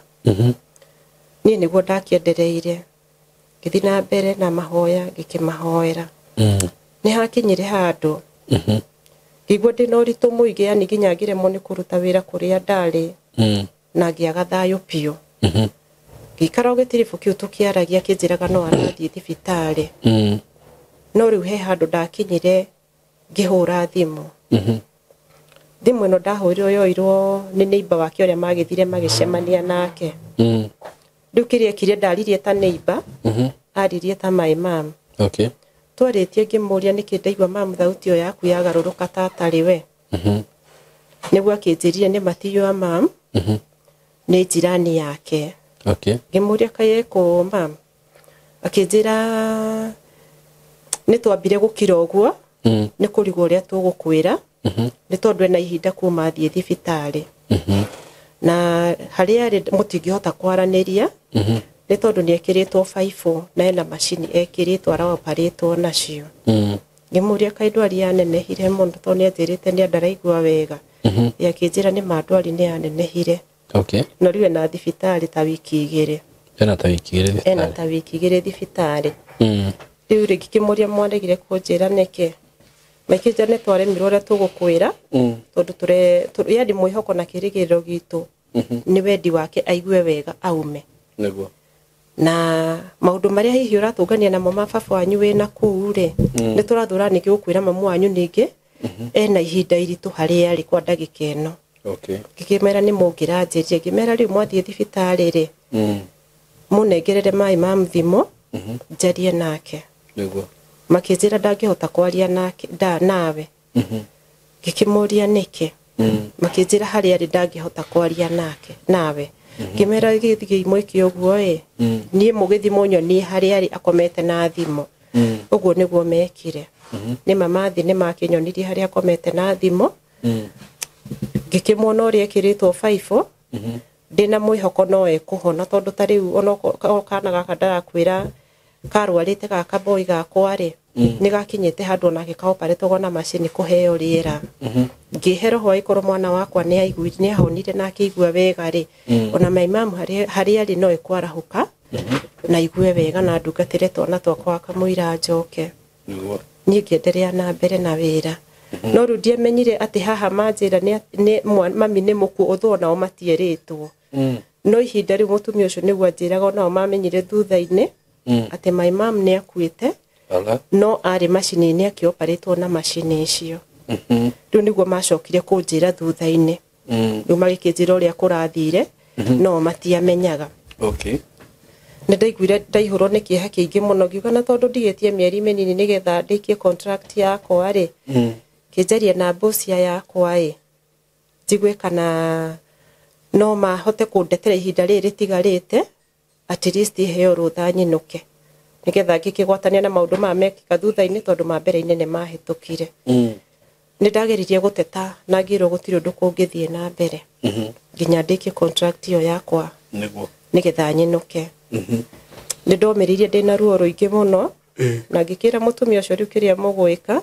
Speaker 1: Niĩ nĩguo ndakĩendereire ngĩthiĩ na mbere na mahoya ngĩkĩmahoera. Nĩ hakinyire handũ ngĩigua ndĩna ũritũ mũingĩ yani nginya ngĩremwo nĩ kũruta wĩra kũrĩa ndarĩ na ngĩaga thayũ biũ. Ngĩikara o gĩtiribũ kĩu tũkĩaragia akĩnjĩraga no arathiĩ thibitarĩ. No rĩu he handũ ndakinyire ngĩhũra thimũ. Thimũ ĩno ndahũrirwo yoirwo nĩ neighbor wake ũrĩa magĩthire magĩcemania nake. Rĩu kĩrĩa ekire ndaririe ta neighbor, aririe ta my mom. Twarĩtie ngĩmũria nĩkĩ ndaigua mam thauti ĩyo yaku yagarũrũka ta atarĩ we. Nĩguo akĩnjĩrire nĩ matiyo a mam, nĩ jirani yake. Ngĩmũria kaĩ ekũ mam, akĩnjĩra nĩ twambire gũkira ũguo, nĩ kũrigwo ũrĩa tũgũkwĩra, nĩ tondũ ena ihinda kuma athiĩ thibitarĩ. Na harĩa arĩ mũtingĩhota kwaranĩria, nĩ tondũ nĩ ekĩrĩtwo baibũ na ena macini ekĩrĩtwo araoparĩtwo nacio. Ngĩmũria kaĩ ndwari yanenehire mũno tondũ nĩ anjĩrĩte nĩ ndaraigua wega. Akĩnjĩra nĩ ma ndwari nĩ yanenehire. No rĩu ena thibitarĩ ta wiki igĩrĩ.
Speaker 2: Ena ta wiki igĩrĩ
Speaker 1: Ena
Speaker 2: thibitarĩ.
Speaker 1: ta wiki igĩrĩ thibitarĩ. Rĩu rĩ ngĩkĩmũria mwaregire kũnjĩra nĩkĩ? Makĩnjĩra nĩ twaremirwo ũrĩa tũgũkwĩra, tondũ yani mwĩhoko na kĩrĩgĩrĩro gitũ Nĩ wendi wake aigue wega aume.
Speaker 2: Nĩguo.
Speaker 1: Na maũndũ marĩa hihi ũratũngania namo ma baba wanyu wĩna kũu rĩ, nĩ tũrathũra ningĩ gũkwĩra mamu wanyu ningĩ ena ihinda iritũ harĩa arĩ kwa ndagĩka ĩno.
Speaker 2: Okay.
Speaker 1: Ngĩkĩmera nĩ mũngĩranjĩria, ngĩmera rĩu mwathiĩ thibitarĩ rĩ, mũnengerere maĩ ma thimũ njarie nake.
Speaker 2: Nĩguo.
Speaker 1: Makĩnjĩra ndangĩhota kwaria nake nawe. Ngĩkĩmũria nĩkĩ. Makĩnjĩra harĩa arĩ ndangĩhota kwaria nake nawe. Ngĩmera gĩthiĩ mwĩke ũguo ĩ, niĩ mũgĩthiĩ mũnyonie harĩa arĩ akomete na thimũ. Ũguo nĩguo mekire. Nĩ mamathi nĩ makĩnyonirie harĩa akomete na thimũ. Ngĩkĩmuona ũrĩa ekĩrĩtwo baibũ, ndĩna mwĩhoko no ekũhona tondũ ta rĩu ona kana gaka ndarakwĩra karwarĩte gaka boy gakwa rĩ, nĩ gakinyĩte handũ onake kaoparetwo na macini kũheo rĩera. Ngĩhe roho angĩkorwo mwana wakwa nĩ ahonire na akĩigua wega rĩ, ona my mum harĩa arĩ no ekwarahũka na aigue wega na ndungatĩre twana twakwa kamũira njoke.
Speaker 2: Nĩguo.
Speaker 1: Niĩ ngĩenderea na mbere na wĩra. No rĩu ndiamenyire atĩ haha manjĩra nĩ mami nĩ mũkuũ ũthũ onao matierĩtwo. No ihinda rĩu mũtumia ũcio nĩguo anjĩraga onao mamenyire thutha-inĩ atĩ my mum nĩ akuĩte, no arĩ macini-inĩ akĩoparĩtwo na macini icio. Rĩu nĩguo macokire kũnjĩra thutha-inĩ. Rĩu magĩkĩnjĩra ũrĩa kũrathire, no matiamenyaga.
Speaker 2: Okay.
Speaker 1: Nĩ ndaiguire ndaihũrwo nĩ kĩeha kĩingĩ mũno, ngiuga na tondũ ndigĩtie mĩeri mĩnini nĩgetha ndĩkie contract yakwa rĩ, kĩnjarie na boss yakwa ĩ, njigue kana no mahote kũndetera ihinda rĩrĩ rĩtigarĩte, at least heo rũtha nyinũke nĩgetha ngĩkĩgwatania na maũndũ maya mekĩka thutha-inĩ tondũ ma mbere-inĩ nĩ mahĩtũkire. Nĩ ndageririe gũteta na ngĩrwo gũtirĩ ũndũ kũngĩthiĩ na mbere nginya ndĩkie contract ĩyo yakwa.
Speaker 2: Nĩguo.
Speaker 1: Nĩgetha nyinũke. Nĩ ndomĩrĩirie ndĩna ruo rũingĩ mũno, na ngĩkĩra mũtumia ũcio rĩu kĩrĩa mũgwĩka,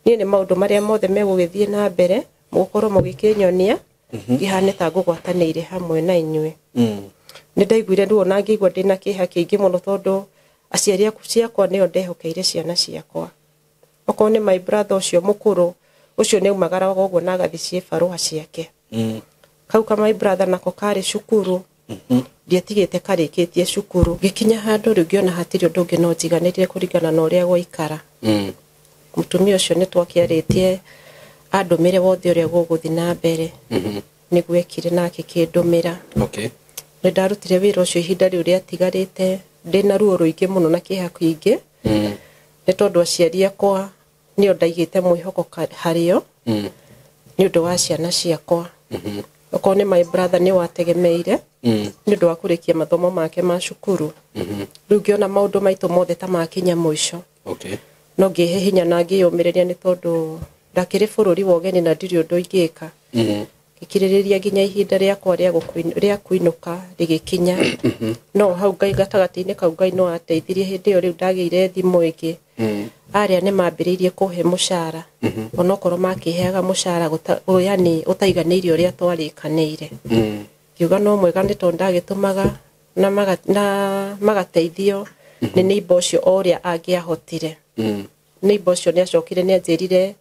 Speaker 1: niĩ nĩ maũndũ marĩa mothe megũgĩthiĩ na mbere mũgũkorwo mũgĩkĩnyonia ngĩhane ta ngũgwatanĩire hamwe na inyuĩ. Nĩ ndaiguire ruo na ngĩigua ndĩna kĩeha kĩingĩ mũno tondũ aciari aku ciakwa nĩo ndehokeire ciana ciakwa. Okorwo nĩ my brother ũcio mũkũrũ, ũcio nĩ aumagaraga ũguo na agathiĩ ciĩbarũa ciake. Kau ka my brother nako karĩ cukuru, ndiatigĩte karĩkĩtie cukuru. Ngĩkinya handũ rĩu ngĩona hatirĩ ũndũ ũngĩ no njiganĩrire kũringana na ũrĩa gwaikara. Mũtumia ũcio nĩ twakĩarĩtie andũmĩre wothe ũrĩa gũgũthiĩ na mbere. Nĩguo ekire na akĩkĩndũmĩra.
Speaker 2: Okay.
Speaker 1: Nĩ ndarutire wĩra ũcio ihinda rĩu rĩatigarĩte ndĩna ruo rũingĩ mũno na kĩeha kĩingĩ. Nĩ tondũ aciari akwa nĩo ndaigĩte mwĩhoko harĩo, nĩ ũndũ wa ciana ciakwa. Okorwo nĩ my brother nĩ wategemeire nĩ ũndũ wa kũrĩkia mathomo make ma cukuru. Rĩu ngĩona maũndũ maitũ mothe ta makinya mũico.
Speaker 2: Okay.
Speaker 1: No ngĩhe hinya na ngĩyũmĩrĩria nĩ tondũ ndakĩrĩ bũrũri wa ũgeni na ndirĩ ũndũ ingĩka. Ngĩkirĩrĩria nginya ihinda rĩakwa rĩa kũinũka rĩgĩkinya. No hau Ngai gatagatĩ-inĩ kau Ngai no ateithirie hĩndĩ ĩyo rĩu ndagĩire thimũ ĩngĩ. Arĩa nĩ mambĩrĩirie kũhe mũcara. Onokorwo makĩheaga mũcara yani ũtaiganĩire ũrĩa twarĩkanĩire. Ngiuga no mwega nĩ tondũ ndagĩtũmaga na magateithio nĩ neighbor ũcio o ũrĩa angĩahotire. Neighbor ũcio nĩ acokire nĩ anjĩrire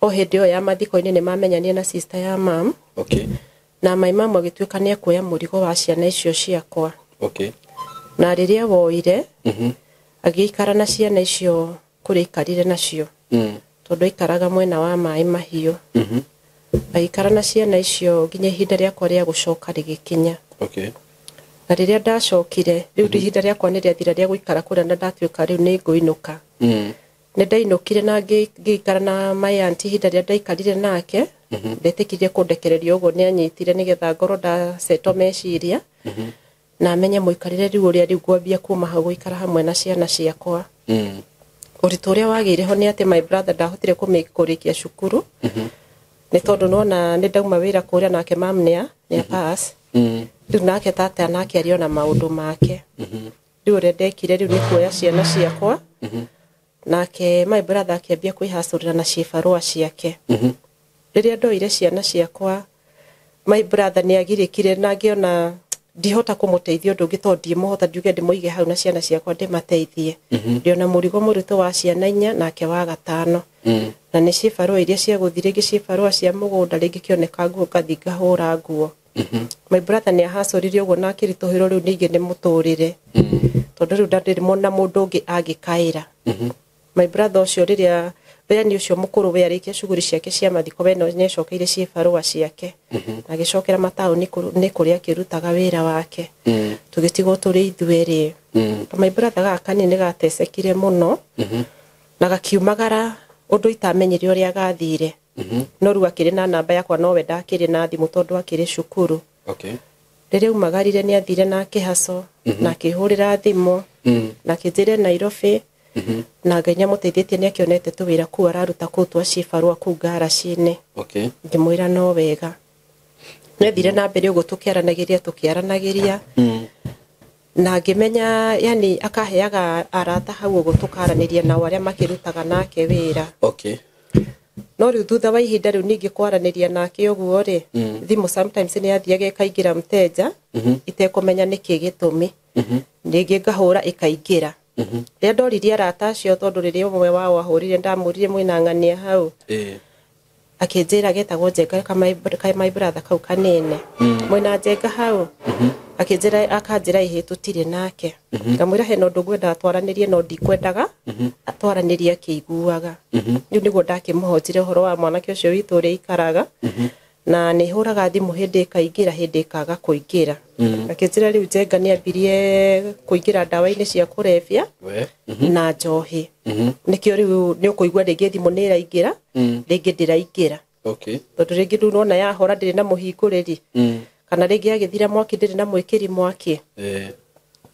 Speaker 1: o hĩndĩ ĩyo ya mathiko-inĩ nĩ mamenyanire na sister ya mam.
Speaker 2: Okay.
Speaker 1: Na my mum agĩtuĩka nĩ ekuoya mũrigo wa ciana icio ciakwa.
Speaker 2: Okay.
Speaker 1: Na rĩrĩa woire, agĩikara na ciana icio kũrĩa aikarire nacio. Tondũ aikaraga mwena wa maĩ mahiũ. Agĩikara na ciana icio nginya ihinda rĩakwa rĩa gũcoka rĩgĩkinya.
Speaker 2: Okay.
Speaker 1: Na rĩrĩa ndacokire, rĩu ihinda rĩakwa nĩ rĩathira rĩa gũikara kũrĩa na ndatuĩka rĩu nĩ ngũinũka. Nĩ ndainũkire na ngĩikara na my auntie ihinda rĩrĩa ndaikarire nake, ndetĩkirie kũndekereria ũguo nĩ anyitire nĩgetha ngorwo ndaceto meciria, na menye mũikarĩre rĩu ũrĩa rĩu ngwambia kuma hau gũikara hamwe na ciana ciakwa. Ũritũ ũrĩa wagĩire ho nĩ atĩ my brother ndahotire kũrĩkia cukuru, nĩ tondũ nĩwona nĩ ndauma wĩra kũrĩa nake mam nĩ pass. Rĩu nake tata nake arĩ ona maũndũ make. Rĩu ũrĩa ndekire rĩu nĩ kuoya ciana ciakwa, nake my brother akĩambia kwĩhacũrĩra na ciĩbarũa ciake. Rĩrĩa ndoire ciana ciakwa, my brother nĩ agirĩkire na ngĩona ndihota kũmũteithia ũndũ ũngĩ tondũ ndiĩmũhota ndiuge ndĩmũige hau na ciana ciakwa ndĩmateithie. Ndĩona mũrigo mũritũ wa ciana inya nake wa gatano. Na nĩ ciĩbarũa iria cia gũthiĩ rĩngĩ ciĩbarũa cia mũgũnda rĩngĩ kĩoneka nguo ngathiĩ ngahũra nguo. My brother nĩ ahacũrire ũguo na akĩritũhĩrwo rĩu ningĩ nĩ mũtũrĩre tondũ rĩu ndarĩ na mũndũ ũngĩ angĩkaĩra. My brother ũcio rĩrĩa yani ũcio mũkũrũ we arĩkia cuguri ciake cia mathiko we no nĩacokeire cibarũa ciake na agĩcokera mataũni nĩ kũrĩa akĩrutaga wĩra wake. Tũgĩtigwo tũrĩ ithuerĩ. My brother gaka kanini gatecekire mũno na gakiumagara ũndũ itamenyire ũrĩa gathire. No rĩu akĩrĩ na namba yakwa nowe ndakĩrĩ na thimũ tondũ akĩrĩ cukuru.
Speaker 2: Okay.
Speaker 1: Rĩrĩa aumagarire nĩ athire na akĩhaco na akĩhũrĩra thimũ na akĩnjĩra Nairobi na Ngai nĩamũteithĩtie nĩakĩonete tũwĩra kũu araruta kũu twa cibarũa kũu ngaraci-inĩ.
Speaker 2: Okay.
Speaker 1: Ngĩmwĩra no wega. Nĩathire na mbere ũguo tũkĩaranagĩria na ngĩmenya yani akaheaga arata hau ũguo tũkaranĩria nao arĩa makĩrutaga nake wĩra.
Speaker 2: Okay.
Speaker 1: No rĩu thutha wa ihinda rĩu ningĩ kwaranĩria nake ũguo rĩ, thimũ sometimes nĩ yathiaga ĩkaingĩra mteja itekũmenya nĩkĩ gĩtũmi. Rĩngĩ ngahũra ĩkaingĩra. Rĩrĩa ndoririe arata acio tondũ rĩrĩa ũmwe wao ahũrire ndamũririe mwĩna ng'ania hau. Akĩnjĩra getagwo Njenga ka my brother kau kanene. Mwĩna Njenga hau. Akĩnjĩra akanjĩra ĩhĩ tũtirĩ nake. Ngamwĩra hena ũndũ ngwendaga twaranĩrie no ndikwendaga twaranĩrie akĩiguaga. Rĩu nĩguo ndakĩmũhonjire ũhoro wa mwanake ũcio witũ ũrĩa aikaraga. Na nĩ hũraga thimũ hĩndĩ ĩkaingĩra hĩndĩ ĩkaga kũingĩra. Akĩnjĩra rĩu Njenga nĩ ambirie kũingĩra ndawa-inĩ cia kũrebia na njohi. Nĩkĩo rĩu nĩ ũkũigua rĩngĩ thimũ nĩ ĩraingĩra rĩngĩ ndĩraingĩra.
Speaker 2: Okay.
Speaker 1: Tondũ rĩngĩ rĩu nona yahora ndĩrĩ na mũhingũrĩri. Kana rĩngĩ agĩthira mwaki ndĩrĩ na mwĩkĩri mwaki.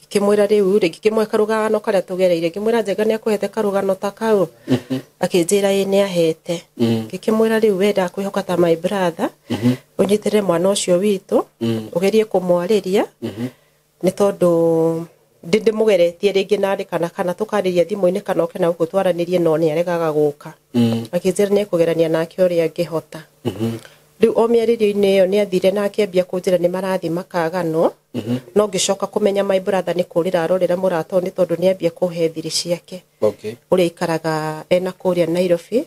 Speaker 1: Ngĩkĩmwĩra rĩu rĩ, ngĩkĩmũhe karũgano karĩa tũgereire, ngĩmwĩra Njenga nĩ akũhete karũgano ta kau. Akĩnjĩra ĩĩ nĩ ahete. Ngĩkĩmwĩra rĩu we ndakwĩhoka ta my brother, ũnyitĩrĩre mwana ũcio witũ, ũgerie kũmwarĩria, nĩ tondũ ndĩmũgeretie rĩngĩ narĩ kana tũkarĩria thimũ-inĩ kana oke na gũkũ twaranĩrie no nĩ aregaga gũka. Akĩnjĩra nĩ ekũgerania nake ũrĩa angĩhota. Rĩu o mĩarĩrio-inĩ ĩyo nĩ athire na akĩambia kũnjĩra nĩ marathiĩ makaganwo. No ngĩcoka kũmenya my brother nĩ kũrĩra arorĩra mũrata ũyũ nĩ tondũ nĩ ambia kũhe thiri ciake.
Speaker 2: Okay.
Speaker 1: Ũrĩa aikaraga ena kũrĩa Nairobi.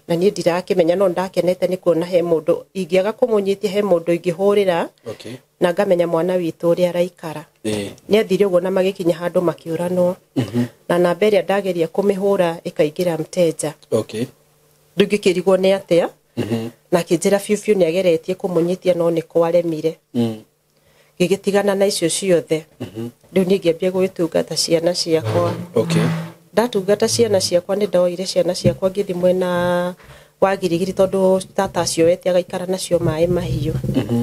Speaker 1: Na niĩ ndirakĩmenya no ndakenete nĩ kuona he mũndũ ingĩaga kũmũnyitia he mũndũ ingĩhũrĩra.
Speaker 2: Okay.
Speaker 1: Na ngamenya mwana witũ ũrĩa araikara. Nĩ athire ũguo na magĩkinya handũ makĩũranwo. Na namba ĩrĩa ndageria kũmĩhũra ĩkaingĩra mteja.
Speaker 2: Okay.
Speaker 1: Rĩu ngĩkĩrigwo nĩ atĩa. Na akĩnjĩra biũ biũ nĩ ageretie kũmũnyitia no nĩ kwaremire. Ngĩgĩtigana na icio ciothe. Rĩu niĩ ngĩambia gũgĩtungata ciana ciakwa.
Speaker 2: Okay.
Speaker 1: Ndatungata ciana ciakwa nĩ ndoire ciana ciakwa ngĩthiĩ mwena wa Girigiri tondũ tata acioete agaikara nacio maĩ mahiũ.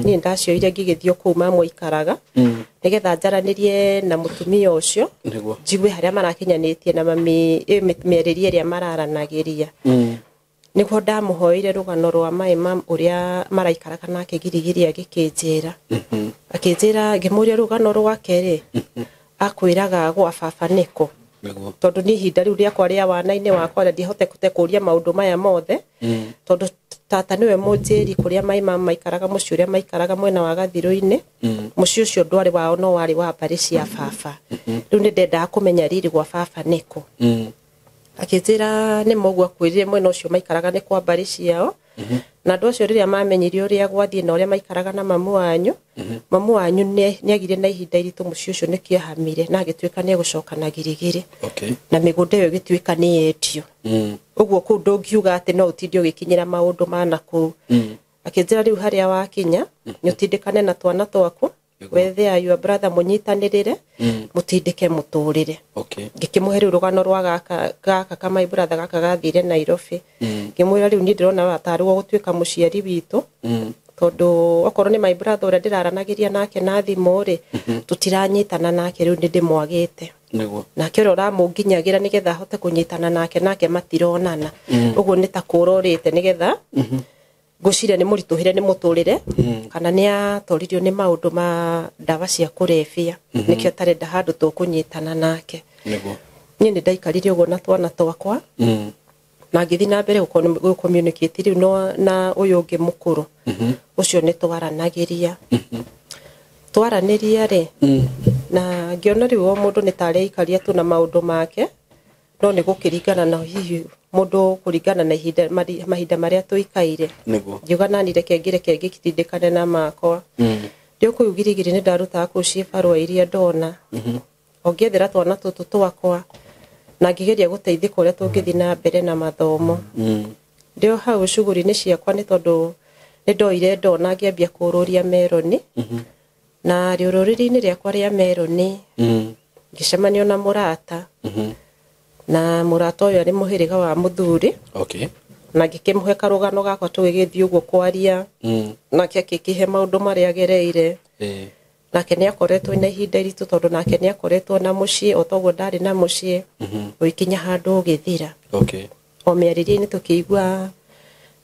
Speaker 1: Niĩ ndacioire ngĩgĩthiĩ o kũu mamu aikaraga. Nĩgetha njaranĩrie na mũtumia ũcio. Njigue harĩa marakinyanĩtie na mami mĩarĩrie ĩrĩa mararanagĩria. Nĩguo ndamũhoire rũgano rwa maĩ ma ũrĩa maraikaraga nake Girigiri agĩkĩnjĩra. Akĩnjĩra ngĩmũria rũgano rwake rĩ, akwĩraga gwa baba nĩkũ. Tondũ nĩ ihinda rĩu rĩakwa rĩa wana-inĩ wakwa ndihotete kũria maũndũ maya mothe. Tondũ tata nĩwe mũnjĩri kũrĩa maĩ ma maikaraga mũciĩ ũrĩa maikaraga mwena wa Gathirũ-inĩ. Mũciĩ ũcio ndwarĩ wao no warĩ wa mbarĩ cia baba. Rĩu nĩ ndendaga kũmenya riri gwa baba nĩkũ. Akĩnjĩra nĩ mũguo akwĩrire mwena ũcio maikaraga nĩ kwa mbarĩ ciao. Na andũ acio rĩrĩa mamenyire ũrĩa gwathiĩ na ũrĩa maikaraga na mamu wanyu, mamu wanyu nĩ agire na ihinda iritũ mũciĩ ũcio nĩkĩo ahamire na agĩtuĩka nĩ egũcoka na Girigiri.
Speaker 2: Okay.
Speaker 1: Na mĩgũnda ĩyo ĩgĩtuĩka nĩ yendio. Ũguo kũu ndũngiuga atĩ no ũtinde ũgĩkinyĩra maũndũ ma nakũu. Akĩnjĩra rĩu harĩa wakinya, nĩ ũtindĩkane na twana twaku, wethe your brother mũnyitanĩrĩre, mũtindĩke mũtũrĩre.
Speaker 2: Okay.
Speaker 1: Ngĩkĩmũhe rĩu rũgano rwa gaka ka my brother gaka gathire Nairobi. Ngĩmwĩra rĩu niĩ ndĩrona tarĩ gũtuĩka mũciari witũ. Tondũ okorwo nĩ my brother ũrĩa ndĩraranagĩria nake na thimũ rĩ, tũtiranyitana nake rĩu nĩ ndĩmwagĩte. Nake ũrĩa ũramũnginyagĩra nĩgetha ahote kũnyitana nake matironana. Ũguo nĩ ta kũrorĩte nĩgetha ngwĩciria nĩ mũritũhĩre nĩ mũtũrĩre, kana nĩ atoririo nĩ maũndũ ma ndawa cia kũrebia. Nĩkĩo atarenda handũ tũkũnyitana nake. Niĩ nĩ ndaikarire ũguo na twana twakwa. Na ngĩthiĩ na mbere gũ-communicate rĩu na ũyũ ũngĩ mũkũrũ. Ũcio nĩ twaranagĩria. Twaranĩria rĩ, na ngĩona rĩu o mũndũ nĩ tarĩ aikaria tu na maũndũ make, no nĩ gũkĩringana na hihi Mũndũ kũringana na ihinda mahinda marĩa tũikaire.
Speaker 2: Nĩguo.
Speaker 1: Ngiuga nani reke ngĩreke ngĩtindĩkane na makwa. Ndĩ kũu Girigiri nĩ ndarutaga kũu cibarũa iria ndona. O ngĩethera twana tũtũ twakwa na ngĩgeria gũteithĩka ũrĩa tũngĩthiĩ na mbere na mathomo. Ndĩ o hau cuguri-inĩ ciakwa nĩ tondũ nĩ ndoire ndona ngĩambia kũũrũria meroni. Na rĩũrũrĩri-inĩ rĩakwa rĩa meroni ngĩcemanio na mũrata. Na mũrata ũyũ arĩ mũhĩrĩga wa mũthuri.
Speaker 2: Okay.
Speaker 1: Na ngĩkĩmũhe karũgano gakwa tũgĩgĩthiĩ ũguo kwaria. Nake akĩkĩhe maũndũ marĩa agereire. Nake nĩ akoretwo na ihinda iritũ tondũ nake nĩ akoretwo na mũciĩ o toguo ndarĩ na mũciĩ. Ũgĩkinya handũ ũgĩthira.
Speaker 2: Okay.
Speaker 1: O mĩarĩrie-inĩ tũkĩigua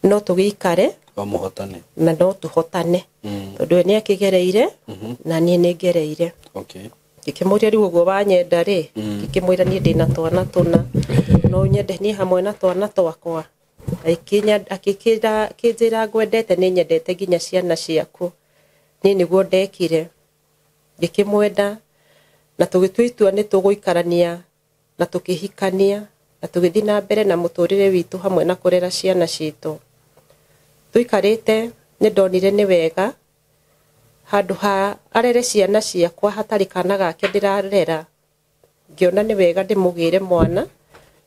Speaker 1: no tũgĩikare.
Speaker 2: O mũhotane.
Speaker 1: Na no tũhotane. Tondũ we nĩ akĩgereire na niĩ nĩ ngereire.
Speaker 2: Okay.
Speaker 1: Ngĩkĩmũria rĩu ũguo wanyenda rĩ, ngĩkĩmwĩra niĩ ndĩna twana tũna. No nyende niĩ hamwe na twana twakwa. Akĩnjĩra ngwendete nĩ nyendete nginya ciana ciaku. Niĩ nĩguo ndekire. Ngĩkĩmwenda na tũgĩtua itua nĩ tũgũikarania na tũkĩhikania na tũgĩthiĩ na mbere na mũtũrĩre witũ hamwe na kũrera ciana citũ. Tũikarĩte nĩ ndonire nĩ wega handũ ha arere ciana ciakwa hatarĩ kana gake ndĩrarera. Ngĩona nĩ wega ndĩmũgĩre mwana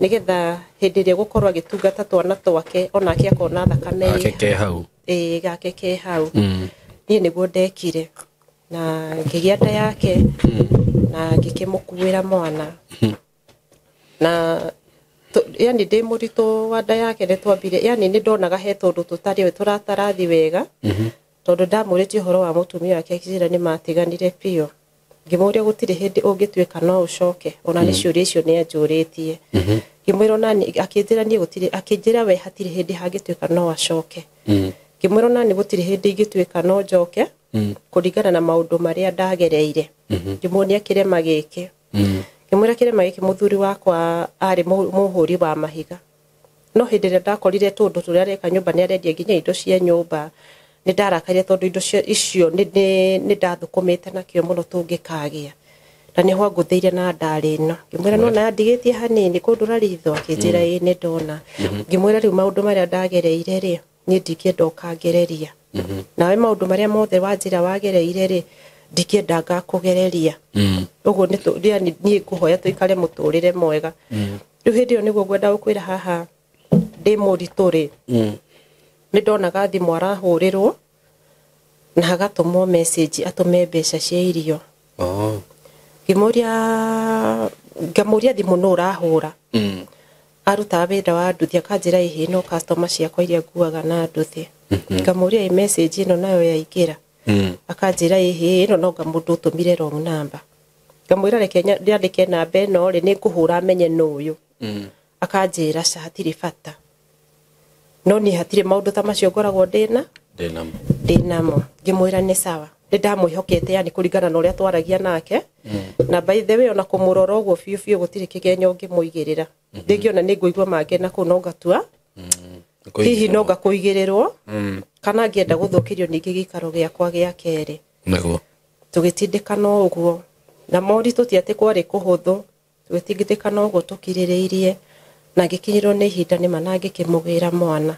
Speaker 1: nĩgetha hĩndĩ ĩrĩa gũkorwo agĩtungata twana twake onake akona thakame
Speaker 2: Gake ke hau.
Speaker 1: Ĩĩ, gake ke hau. Niĩ nĩguo ndekire na ngĩgĩa nda yake na ngĩkĩmũkuĩra mwana. Na yani ndĩ mũritũ wa nda yake nĩ twambire, yani nĩ ndonaga he tũndũ tũtarĩ tũratarathi wega. Tondũ ndamũrĩtie ũhoro wa mũtumia wake akĩnjĩra nĩ matiganire biũ. Ngĩmũria gũtirĩ hĩndĩ ũngĩtuĩka no ũcoke, ona nĩ ciũria icio nĩ anjũrĩtie. Ngĩmwĩra ona niĩ, akĩnjĩra niĩ gũtirĩ, akĩnjĩra we hatirĩ hĩndĩ hangĩtuĩka no acoke. Ngĩmwĩra ona niĩ gũtirĩ hĩndĩ ingĩtuĩka no njoke, kũringana na maũndũ marĩa ndagereire. Ngĩmuonia kĩrema gĩkĩ. Ngĩmwĩra kĩrema gĩkĩ mũthuri wakwa arĩ mũhũri wa mahiga. No hĩndĩ ĩrĩa ndakorire tũndũ tũrĩa areka nyũmba nĩ arendia nginya indo cia nyũmba, nĩ ndarakarire tondũ indo icio nĩ ndathũkũmĩte nakĩo mũno tũngĩkagĩa. Na nĩho angũthĩire na ndarĩ ĩno. Ngĩmwĩra no na ndigĩtie hanini kũndũra ritho, akĩnjĩra ĩĩ nĩ ndona. Ngĩmwĩra rĩu maũndũ marĩa ndagereire rĩ, niĩ ndingĩenda ũkangereria. Nawe maũndũ marĩa mothe wanjĩra wagereire rĩ, ndingĩenda ngakũgereria. Ũguo yani niĩ ngũhoya tũikare mũtũrĩre mwega. Rĩu hĩndĩ ĩyo nĩguo ngwenda gũkwĩra haha ndĩ mũritũ rĩ, nĩ ndonaga thimũ arahũrĩrwo na hagatũmwo message atũme mbeca cia irio. Ngamũria thimũ nũ ũrahũra. Arutaga wĩra wa nduthi akanjĩra ĩhĩ no customer ciakwa iria nguaga na nduthi. Ngamũria ĩ message ĩno nayo yaingĩra. Akanjĩra ĩhĩ ĩno no nga mũndũ ũtũmire wrong number. Ngamwĩra reke nyandĩke namba ĩno rĩ, nĩ ngũhũra menye nũ ũyũ. Akanjĩra ca hatirĩ bata. No niĩ hatirĩ maũndũ ta macio ngoragwo ndĩna.
Speaker 2: Ndĩnamo.
Speaker 1: Ndĩnamo. Ngĩmwĩra nĩ sawa. Nĩ ndamwĩhokete yani kũringana na ũrĩa twaragia nake. Na by the way ona kũmũrora ũguo biũ biũ gũtirĩ kĩgenyo ũngĩmũigĩrĩra. Ndingĩona nĩ ngũigua mangĩ na kũu no ngatua. Hihi no ngakũigĩrĩrwo. Kana ngĩenda gũthũkĩrio ningĩ gĩikaro gĩakwa gĩa kerĩ.
Speaker 2: Nĩguo.
Speaker 1: Tũgĩtindĩkana ũguo. Na moritũ ti atĩ kwarĩ kũhũthũ. Tũgĩtindĩkana ũguo tũkirĩrĩirie. Na ngĩkinyĩrwo nĩ ihinda nĩma na ngĩkĩmũgĩra mwana.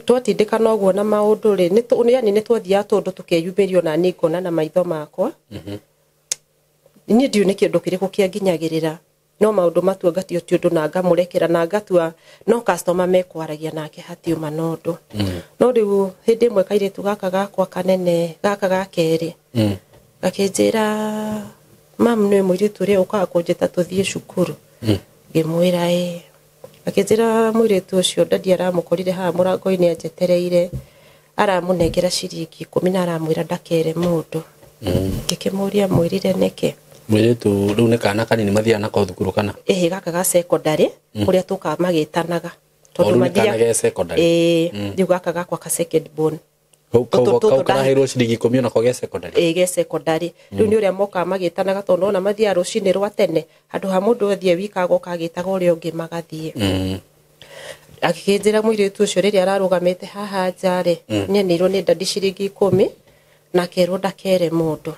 Speaker 1: Twatindĩkana ũguo na maũndũ rĩ, yani nĩ twathiaga tũndũ tũkeyumĩrio na niĩ ngona na maitho makwa. Niĩ ndiũĩ nĩ kĩndũ kĩrĩkũ kĩanginyagĩrĩra. No maũndũ matua ngatio ti ũndũ na ngamũrekera na ngatua no customer mekwaragia nake hatiuma na ũndũ. No rĩu hĩndĩ ĩmwe kairĩtu gaka gakwa kanene, gaka ga kerĩ, gakĩnjĩra, mam nĩ mũirĩtu ũrĩa ũkaga kũnjĩta tũthiĩ cukuru. Ngĩmwĩra ĩĩ. Akĩnjĩra mũirĩtu ũcio ndadi aramũkorire haha mũrango-inĩ anjetereire, aramũnengera ciringi 10 na aramwĩra ndakere mũndũ. Ngĩkĩmũria mwĩrire nĩkĩ?
Speaker 2: Mũirĩtu rĩu nĩ kana kanini mathiaga nako thukuru kana?
Speaker 1: Ĩhĩ, gaka ga secondary, kũrĩa tũkaga magĩtanaga. Tondũ
Speaker 2: O, rĩu nĩ
Speaker 1: mathiaga
Speaker 2: kana ge secondary?
Speaker 1: Ĩĩ, rĩu gaka gakwa ka second born.
Speaker 2: Kau karaheirwo ciringi 10 onako ge secondary?
Speaker 1: Ĩĩ, ge secondary. Rĩu nĩ ũrĩa mokaga magĩtanaga tondũ nona mathiaga rũcinĩ rwa tene, handũ ha mũndũ athiĩ wika agoka agĩtaga ũrĩa ũngĩ magathiĩ. Akĩnjĩra mũirĩtu ũcio rĩrĩa ararũgamĩte haha nja rĩ, nĩaneirwo nĩ ndadi ciringi 10 na akerwo ndakere mũndũ.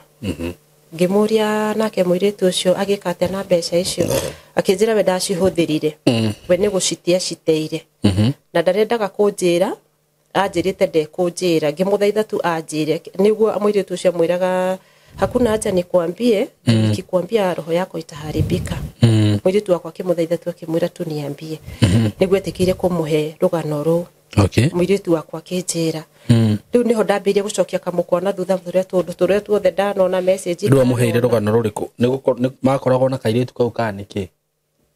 Speaker 1: Ngĩmũria nake mũirĩtu ũcio agĩka atĩa na mbeca icio, akĩnjĩra we ndacihũthĩrire, we nĩ gũcitia citeire, na ndarendaga kũnjĩra, anjĩrĩte ndekũnjĩra. Ngĩmũthaitha tu anjĩre, nĩguo mũirĩtu ũcio amwĩraga hakuna haja nikwambie, nikikwambia roho yako itaharibika. Mũirĩtu wakwa akĩmũthaitha tu akĩmwĩra tu niambie, nĩguo etĩkĩire kũmũhe rũgano rũu. Mũirĩtu wakwa akĩnjĩra. Rĩu nĩho ndambĩrĩirie gũcokia kamũkwa na thutha tũrĩa tũndũ tũrĩa tuothe ndanona message.
Speaker 2: Rĩu amũheire rũgano rũrĩkũ? Nĩ makoragwo na kairĩtu kau kana nĩkĩ?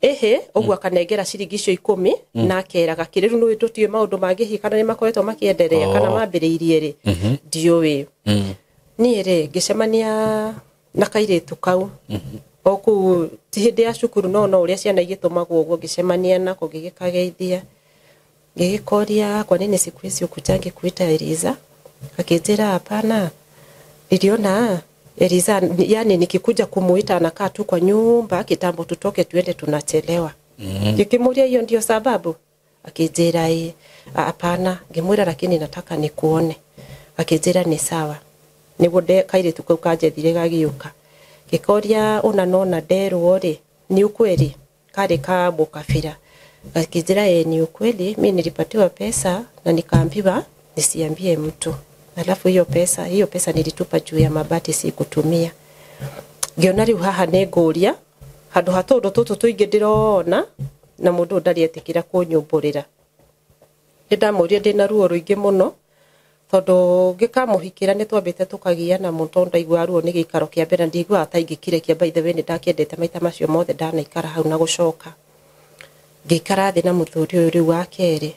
Speaker 1: Ĩhĩ, ũguo akanengera ciringi icio 10 na akeraga kĩrĩ. Rĩu nĩ tũtiũĩ maũndũ mangĩ kana nĩ makoretwo makĩenderea kana mambĩrĩirie rĩ, ndiũĩ. Niĩ rĩ ngĩcemania na kairĩtu kau o kũu, ti hĩndĩ ya cukuru, no no ũrĩa ciana igĩtũmagwo ũguo. Ngĩcemania nako, ngĩgĩkageithia, ngĩgĩkoria kwa nini siku hizi ukujangi kuita Eliza. Akĩnjĩra hapana, niliona Eliza, yani nikikuja kumuita anakaa tu kwa nyumba, kitambo tutoke tuende tunachelewa. Ngĩkĩmũria hiyo ndio sababu? Akĩnjĩra ĩ. Hapana, ngĩmwĩra lakini nataka nikuone. Akĩnjĩra nĩ sawa. Nĩguo kairĩtu kau kanjethire gagĩũka, ngĩkoria ũna nona nderwo rĩ ni ukweli? Karĩ ka mũkabira. Akĩnjĩra ĩ ni ukweli, mi nilipatiwa pesa na nikaambiwa nisiambie mtu, alafu hiyo pesa nilitupa juu ya mabati, sikutumia. Ngĩona rĩu haha nĩ ngũria handũ ha tũndũ tũtũ tũingĩ ndĩrona na mũndũ ũyũ ndarĩ etĩkĩra kũnyumbũrĩra. Nĩ ndamũria ndĩna ruo rũingĩ mũno, tondũ ngĩkamũhikĩra nĩ twambĩte tũkagiana mũno, tondũ ndaiguaga ruo nĩ gĩikaro kĩa mbere, ndiguaga ta ingĩkirekia. By the way, nĩ ndakĩendete maita macio mothe ndanaikara hau. Na gũcoka ngĩikara thĩ na mũthuri ũyũ rĩu wa kerĩ,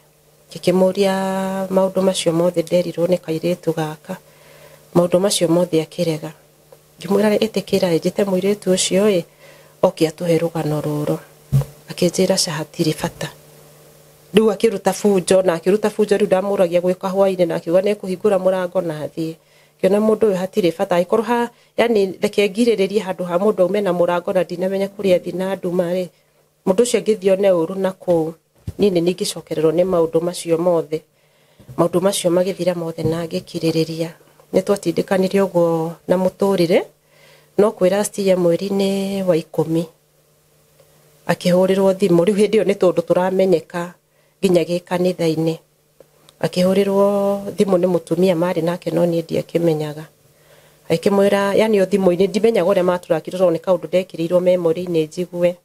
Speaker 1: ngĩkĩmũria maũndũ macio mothe nderirwo nĩ kairĩtu gaka, maũndũ macio mothe akĩrega. Ngĩmwĩra ĩtĩkĩra njĩte mũirĩtu ũcio ĩ oke atũhe rũgano rũrũ. Akĩnjĩra ca hatirĩ bata. Rĩu akĩruta bunjo na akĩruta bunjo. Rĩu ndamũragia gwĩka hwainĩ na akiuga nĩ ekũhingũra mũrango na athiĩ. Ngĩona mũndũ ũyũ hatirĩ bata, angĩkorwo ha yani reke ngirĩrĩrie handũ ha mũndũ aume na mũrango na ndinamenya kũrĩa athiĩ na nduma rĩ, mũndũ ũcio angĩthiĩ one ũru na kũu, niĩ nĩ ningĩcokererwo nĩ maũndũ macio mothe. Maũndũ macio magĩthira mothe na ngĩkirĩrĩria. Nĩ twatindĩkanire ũguo na mũtũrĩre, no kwĩ last year mweri-inĩ wa 10 akĩhũrĩrwo thimũ. Rĩu hĩndĩ ĩyo nĩ tondũ tũramenyeka nginya gĩkanitha-inĩ, akĩhũrĩrwo thimũ nĩ mũtumia marĩ nake, no niĩ ndiakĩmenyaga. Akĩmwĩra yani o thimũ-inĩ, ndimenyaga ũrĩa matũrakire tondũ nĩ kaũndũ ndekĩrĩirwo memory-inĩ njigue.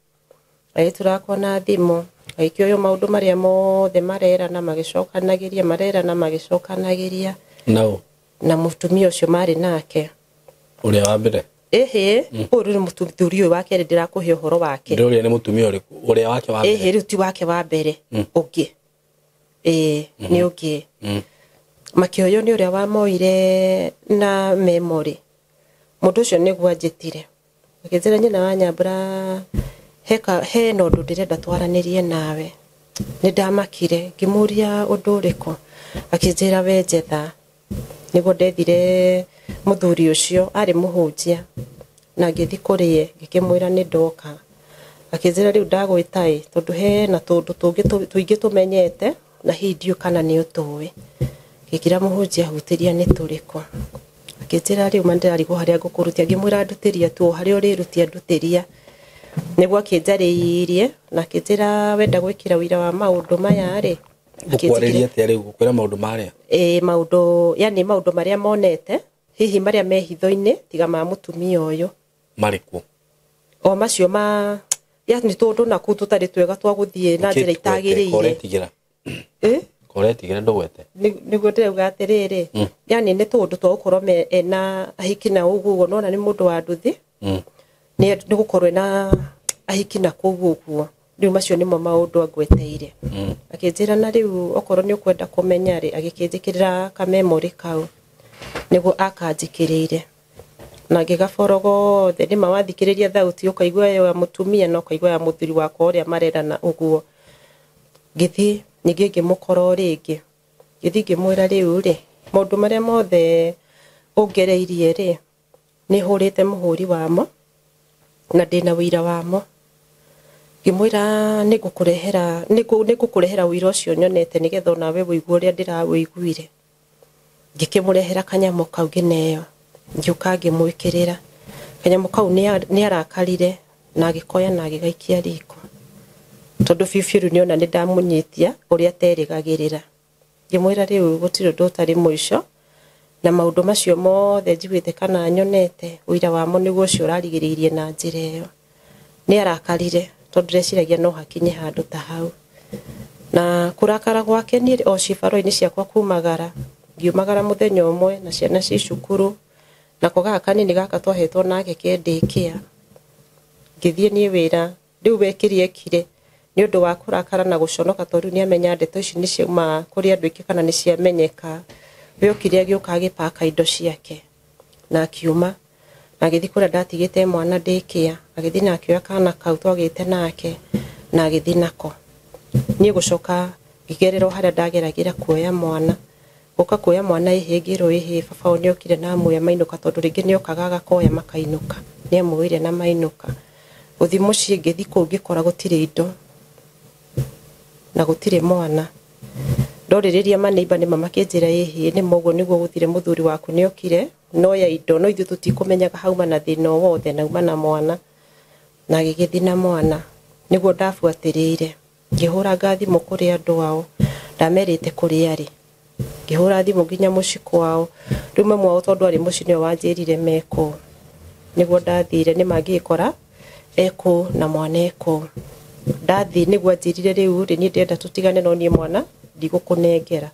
Speaker 1: Agĩtũrakwo na thimũ, agĩkĩoywo maũndũ marĩa mothe marerana magĩcokanagĩria, marerana magĩcokanagĩria.
Speaker 2: Nao?
Speaker 1: Na mũtumia ũcio marĩ nake.
Speaker 2: Ũrĩa wa mbere?
Speaker 1: Ĩhĩ, ũyũ rĩu nĩ mũthuri ũyũ wa kerĩ ndĩrakũhe ũhoro wake.
Speaker 2: Ndĩũria nĩ mũtumia ũrĩkũ, ũrĩa wake wa
Speaker 1: Ĩhĩ,
Speaker 2: mbere?
Speaker 1: Rĩu ti wake wa mbere, ũngĩ, ĩĩ nĩ ũngĩ. Makĩoywo nĩ ũrĩa wamoire na memory. Mũndũ ũcio nĩguo anjĩtire, akĩnjĩra nyina wa Nyambura, heka hena ũndũ ndĩrenda twaranĩrie nawe. Nĩ ndamakire, ngĩmũria ũndũ ũrĩkũ? Akĩnjĩra we njetha. Nĩguo ndethire mũthuri ũcio arĩ mũhunjia na ngĩthiĩ kũrĩ ye, ngĩkĩmwĩra nĩ ndoka. Akĩnjĩra rĩu ndagwĩta ĩ tondũ hena tũndũ tũngĩ tũingĩ tũmenyete na hihi ndiũĩ kana nĩ ũtũĩ. Ngĩkĩra mũhunjia hutĩria nĩ tũrĩkũ. Akĩnjĩra rĩu ma ndĩrarigwo harĩa ngũkũrutia. Ngĩmwĩra ndutĩria tu o harĩa ũrĩrutia ndutĩria. Nĩguo akĩnjarĩirie na akĩnjĩra wenda gwĩkĩra ũira wa maũndũ maya rĩ.
Speaker 2: Gũkwarĩria atĩa rĩu, gũkwĩra maũndũ marĩa?
Speaker 1: Ĩ, maũndũ yani maũndũ marĩa monete hihi marĩa me hitho-inĩ tiga ma mũtumia ũyũ.
Speaker 2: Marĩkũ?
Speaker 1: O macio ma yani tũndũ na kũu tũtarĩ twega twa gũthiĩ na njĩra itagĩrĩire.
Speaker 2: Koretigĩra.
Speaker 1: Ĩ?
Speaker 2: Koretigĩra ndũgwete.
Speaker 1: Nĩguo ndĩrauga atĩrĩrĩ, yani nĩ tũndũ twa gũkorwo ena ahiki na ũguo ũguo, nona nĩ mũndũ wa nduthi, nĩ gũkorwo ena ahiki na kũu ũguo. Rĩu macio nĩmo maũndũ angweteire. Akĩnjĩra na rĩu okorwo nĩ ũkwenda kũmenya rĩ, agĩkĩnjĩkĩrĩra kamemori kau, nĩguo akanjĩkĩrĩire na ngĩgaboro gothe. Nĩma wathikĩrĩria thauti ũkaigua ya mũtumia na ũkaigua ya mũthuri wakwa ũrĩa marerana ũguo. Ngĩthiĩ ningĩ ngĩmũkora o rĩngĩ, ngĩthiĩ ngĩmwĩra rĩu rĩ maũndũ marĩa mothe ũngereirie rĩ, nĩ hũrĩte mũhũri wamo na ndĩna ũira wamo. Ngĩmwĩra nĩngũkũrehera ũira ũcio nyonete nĩgetha onawe ũigue ũrĩa ndĩrawĩiguire. Ngĩkĩmũrehera kanyamũ kau ngĩneo, ngĩũka ngĩmwĩkĩrĩra. Kanyamũ kau nĩ arakarire na agĩkoya na agĩgaikia riko tondũ biũ biũ rĩu nĩona nĩ ndamũnyitia ũrĩa aterĩgagĩrĩra. Ngĩmwĩra rĩu gũtirĩ ũndũ ũtarĩ mũico na maũndũ macio mothe njiguĩte kana nyonete ũira wamo nĩguo ũcio ũrarigĩrĩirie na njĩra ĩyo. Nĩ arakarire tondũ ndeciragia no hakinye handũ ta hau. Na kũrakara gwake niĩ o cibarũa-inĩ ciakwa kumagara, ngiumagara mũthenya ũmwe na ciana ci cukuru, nako gaka kanini gaka twahetwo nake ke daycare. Ngĩthiĩ niĩ wĩra, rĩu we kĩrĩa ekire nĩ ũndũ wa kũrakara na gũconoka tondũ rĩu nĩamenya ndeto ici nĩ ciauma kũrĩ andũ aingĩ kana nĩ ciamenyeka. We okire agĩũka agĩpaka indo ciake na akiuma na agĩthiĩ kũrĩa ndatigĩte mwana daycare, agĩthiĩ na akĩoya kana kau twagĩte nake na agĩthiĩ nako. Niĩ gũcoka ngĩgerera o harĩa ndageragĩra kuoya mwana, gũka kuoya mwana ĩhĩ ngĩrwo ĩhĩ baba wao nĩokire na amuoya mainũka tondũ rĩngĩ nĩokaga agakoya makainũka, nĩamuoire na mainũka. Gũthiĩ mũciĩ ngĩthiĩ kũu ngĩkora gũtirĩ indo na gũtirĩ mwana. Ndorĩrĩria maneiba nĩma makĩnjĩra ĩhĩ nĩma ũguo nĩguo gũthire mũthuri waku nĩokire noya indo no ithuĩ tũtikũmenyaga hauma na thĩna o wothe na auma na mwana na agĩgĩthiĩ na mwana. Nĩguo ndabuatĩrĩire ngĩhũranga thimũ kũrĩ andũ ao ndamerĩte kũrĩa arĩ, ngĩhũra thimũ nginya mũciĩ kwao. Rĩu mamu wao tondũ arĩ mũciĩ nĩwe wanjĩrire mekũũ. Nĩguo ndathire nĩma ngĩkora ekũũ na mwana ekũũ. Ndathiĩ nĩguo anjĩrire rĩu rĩ niĩ ndĩrenda tũtigane no niĩ mwana ndigũkũnengera.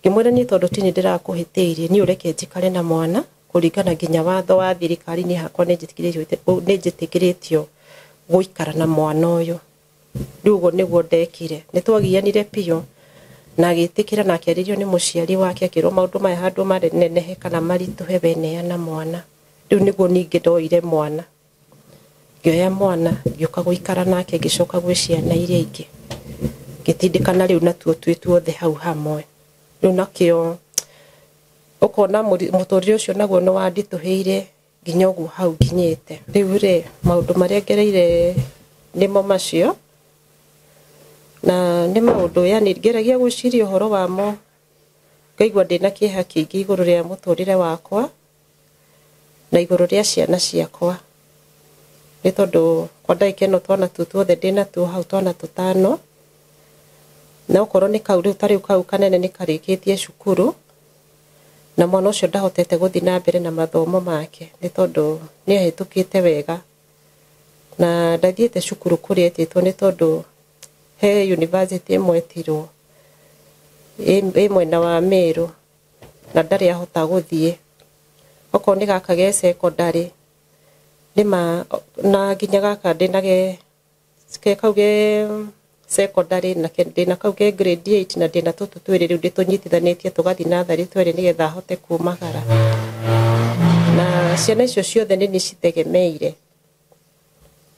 Speaker 1: Ngĩmwĩra niĩ tondũ ti niĩ ndĩrakũhĩtĩirie niĩ ũreke njikare na mwana kũringana nginya watho wa thirikari niĩ hakwa nĩ njĩtĩkĩrĩtio gũikara na mwana ũyũ. Rĩu ũguo nĩguo ndekire. Nĩ twagianire biũ na agĩtĩkĩra na akĩarĩrio nĩ mũciari wake akĩrwo maũndũ maya handũ manenehe kana maritũhe we neana mwana. Rĩu nĩguo ningĩ ndoire mwana. Ngĩoya mwana ngĩũka gũikara nake ngĩcoka gwĩ ciana iria ingĩ. Ngĩtindĩkana rĩu natuo twĩ tuothe hau hamwe. Rĩu nakĩo ũkona mũtũrĩre ũcio naguo nĩ wanditũhĩire nginya ũguo hau nginyĩte. Rĩu rĩ maũndũ marĩa ngereire nĩmo macio na nĩ maũndũ yani ngeragia gwĩciria ũhoro wamo ngaigua ndĩna kĩeha kĩingĩ igũrũ rĩa mũtũrĩre wakwa na igũrũ rĩa ciana ciakwa. Nĩ tondũ kwa ndagĩka ĩno twana tũu tuothe ndĩna tuo hau twana tũtano na okorwo nĩ kau rĩu ta rĩu kau kanene nĩ karĩkĩtie cukuru na mwana ũcio ndahotete gũthiĩ na mbere na mathomo make nĩ tondũ nĩ ahĩtũkĩte wega na ndathiĩte cukuru kũrĩa etĩtwo nĩ tondũ he university ĩmwe etirwo ĩ mwena wa Meru na ndarĩ ahota gũthiĩ. Okorwo nĩ gaka ge secondary nĩma na nginya gaka ndĩna ge kau ge secondary na ndĩna kau ge grade 8 na ndĩna tũtũ twĩrĩ rĩu ndĩtũnyitithanĩtie tũgathiĩ natharĩ twĩrĩ nĩgetha ahote kumagara. Na ciana icio ciothe nĩ niĩ citegemeire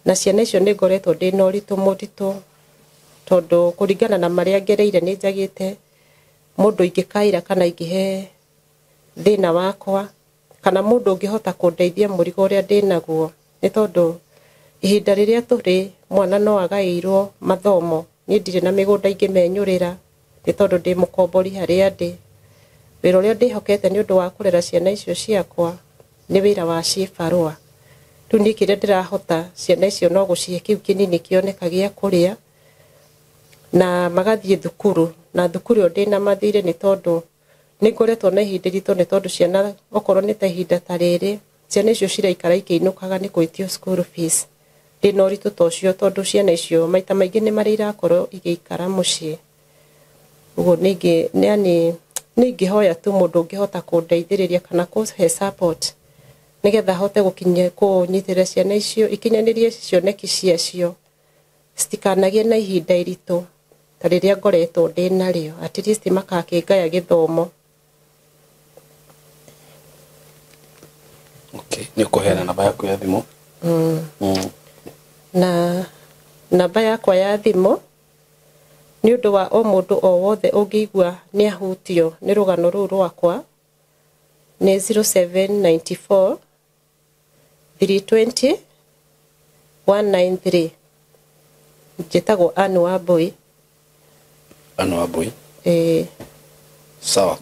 Speaker 1: na ciana icio nĩ ngoretwo ndĩna ũritũ mũritũ tondũ kũringana na marĩa ngereire nĩ njagĩte mũndũ ingĩkaira kana ingĩhe thĩna wakwa kana mũndũ ũngĩhota kũndeithia mũrigo ũrĩa ndĩnaguo nĩ tondũ ihinda rĩrĩa tũrĩ mwana no agaĩirwo mathomo. Niĩ ndirĩ na mĩgũnda ingĩmenyũrĩra nĩ tondũ ndĩ mũkombori harĩa ndĩ. Wĩra ũrĩa ndĩhokete nĩ ũndũ wa kũrera ciana icio ciakwa nĩ wĩra wa cibarũa. Rĩu niĩ kĩrĩa ndĩrahota ciana icio no gũcihe kĩu kĩnini kĩoneka gĩa kũrĩa na magathiĩ thukuru na thukuru ĩyo ndĩna mathirĩ nĩ tondũ nĩ ngoretwo na ihinda iritũ nĩ tondũ ciana okorwo nĩ ta ihinda ta rĩrĩ ciana icio ciraikara ikĩinũkaga nĩ gwĩtio school fees. Ndĩna ũritũ ta ũcio tondũ ciana icio maita maingĩ nĩ marĩa irakorwo igĩikara mũciĩ. Ũguo nĩ ingĩhoya tu mũndũ ũngĩhota kũndeithĩrĩria kana kũhe support nĩgetha hote kũnyitĩrĩra ciana icio ikinyanĩrie cioneki ciacio citikanagĩe na ihinda iritũ ta rĩrĩa ngoretwo ndĩnarĩo, at least makakĩngaya gĩthomo.
Speaker 2: Okay, nĩ ũkũheana namba yaku ya thimũ?
Speaker 1: Na namba yakwa ya thimũ nĩ ũndũ wa o mũndũ o wothe ũngĩigua nĩ ahutio nĩ rũgano rũu rwakwa nĩ 0794 320 193. Njĩtagwo Anne Wambui.
Speaker 2: Anne Wambui.
Speaker 1: Eh.
Speaker 2: Sawa.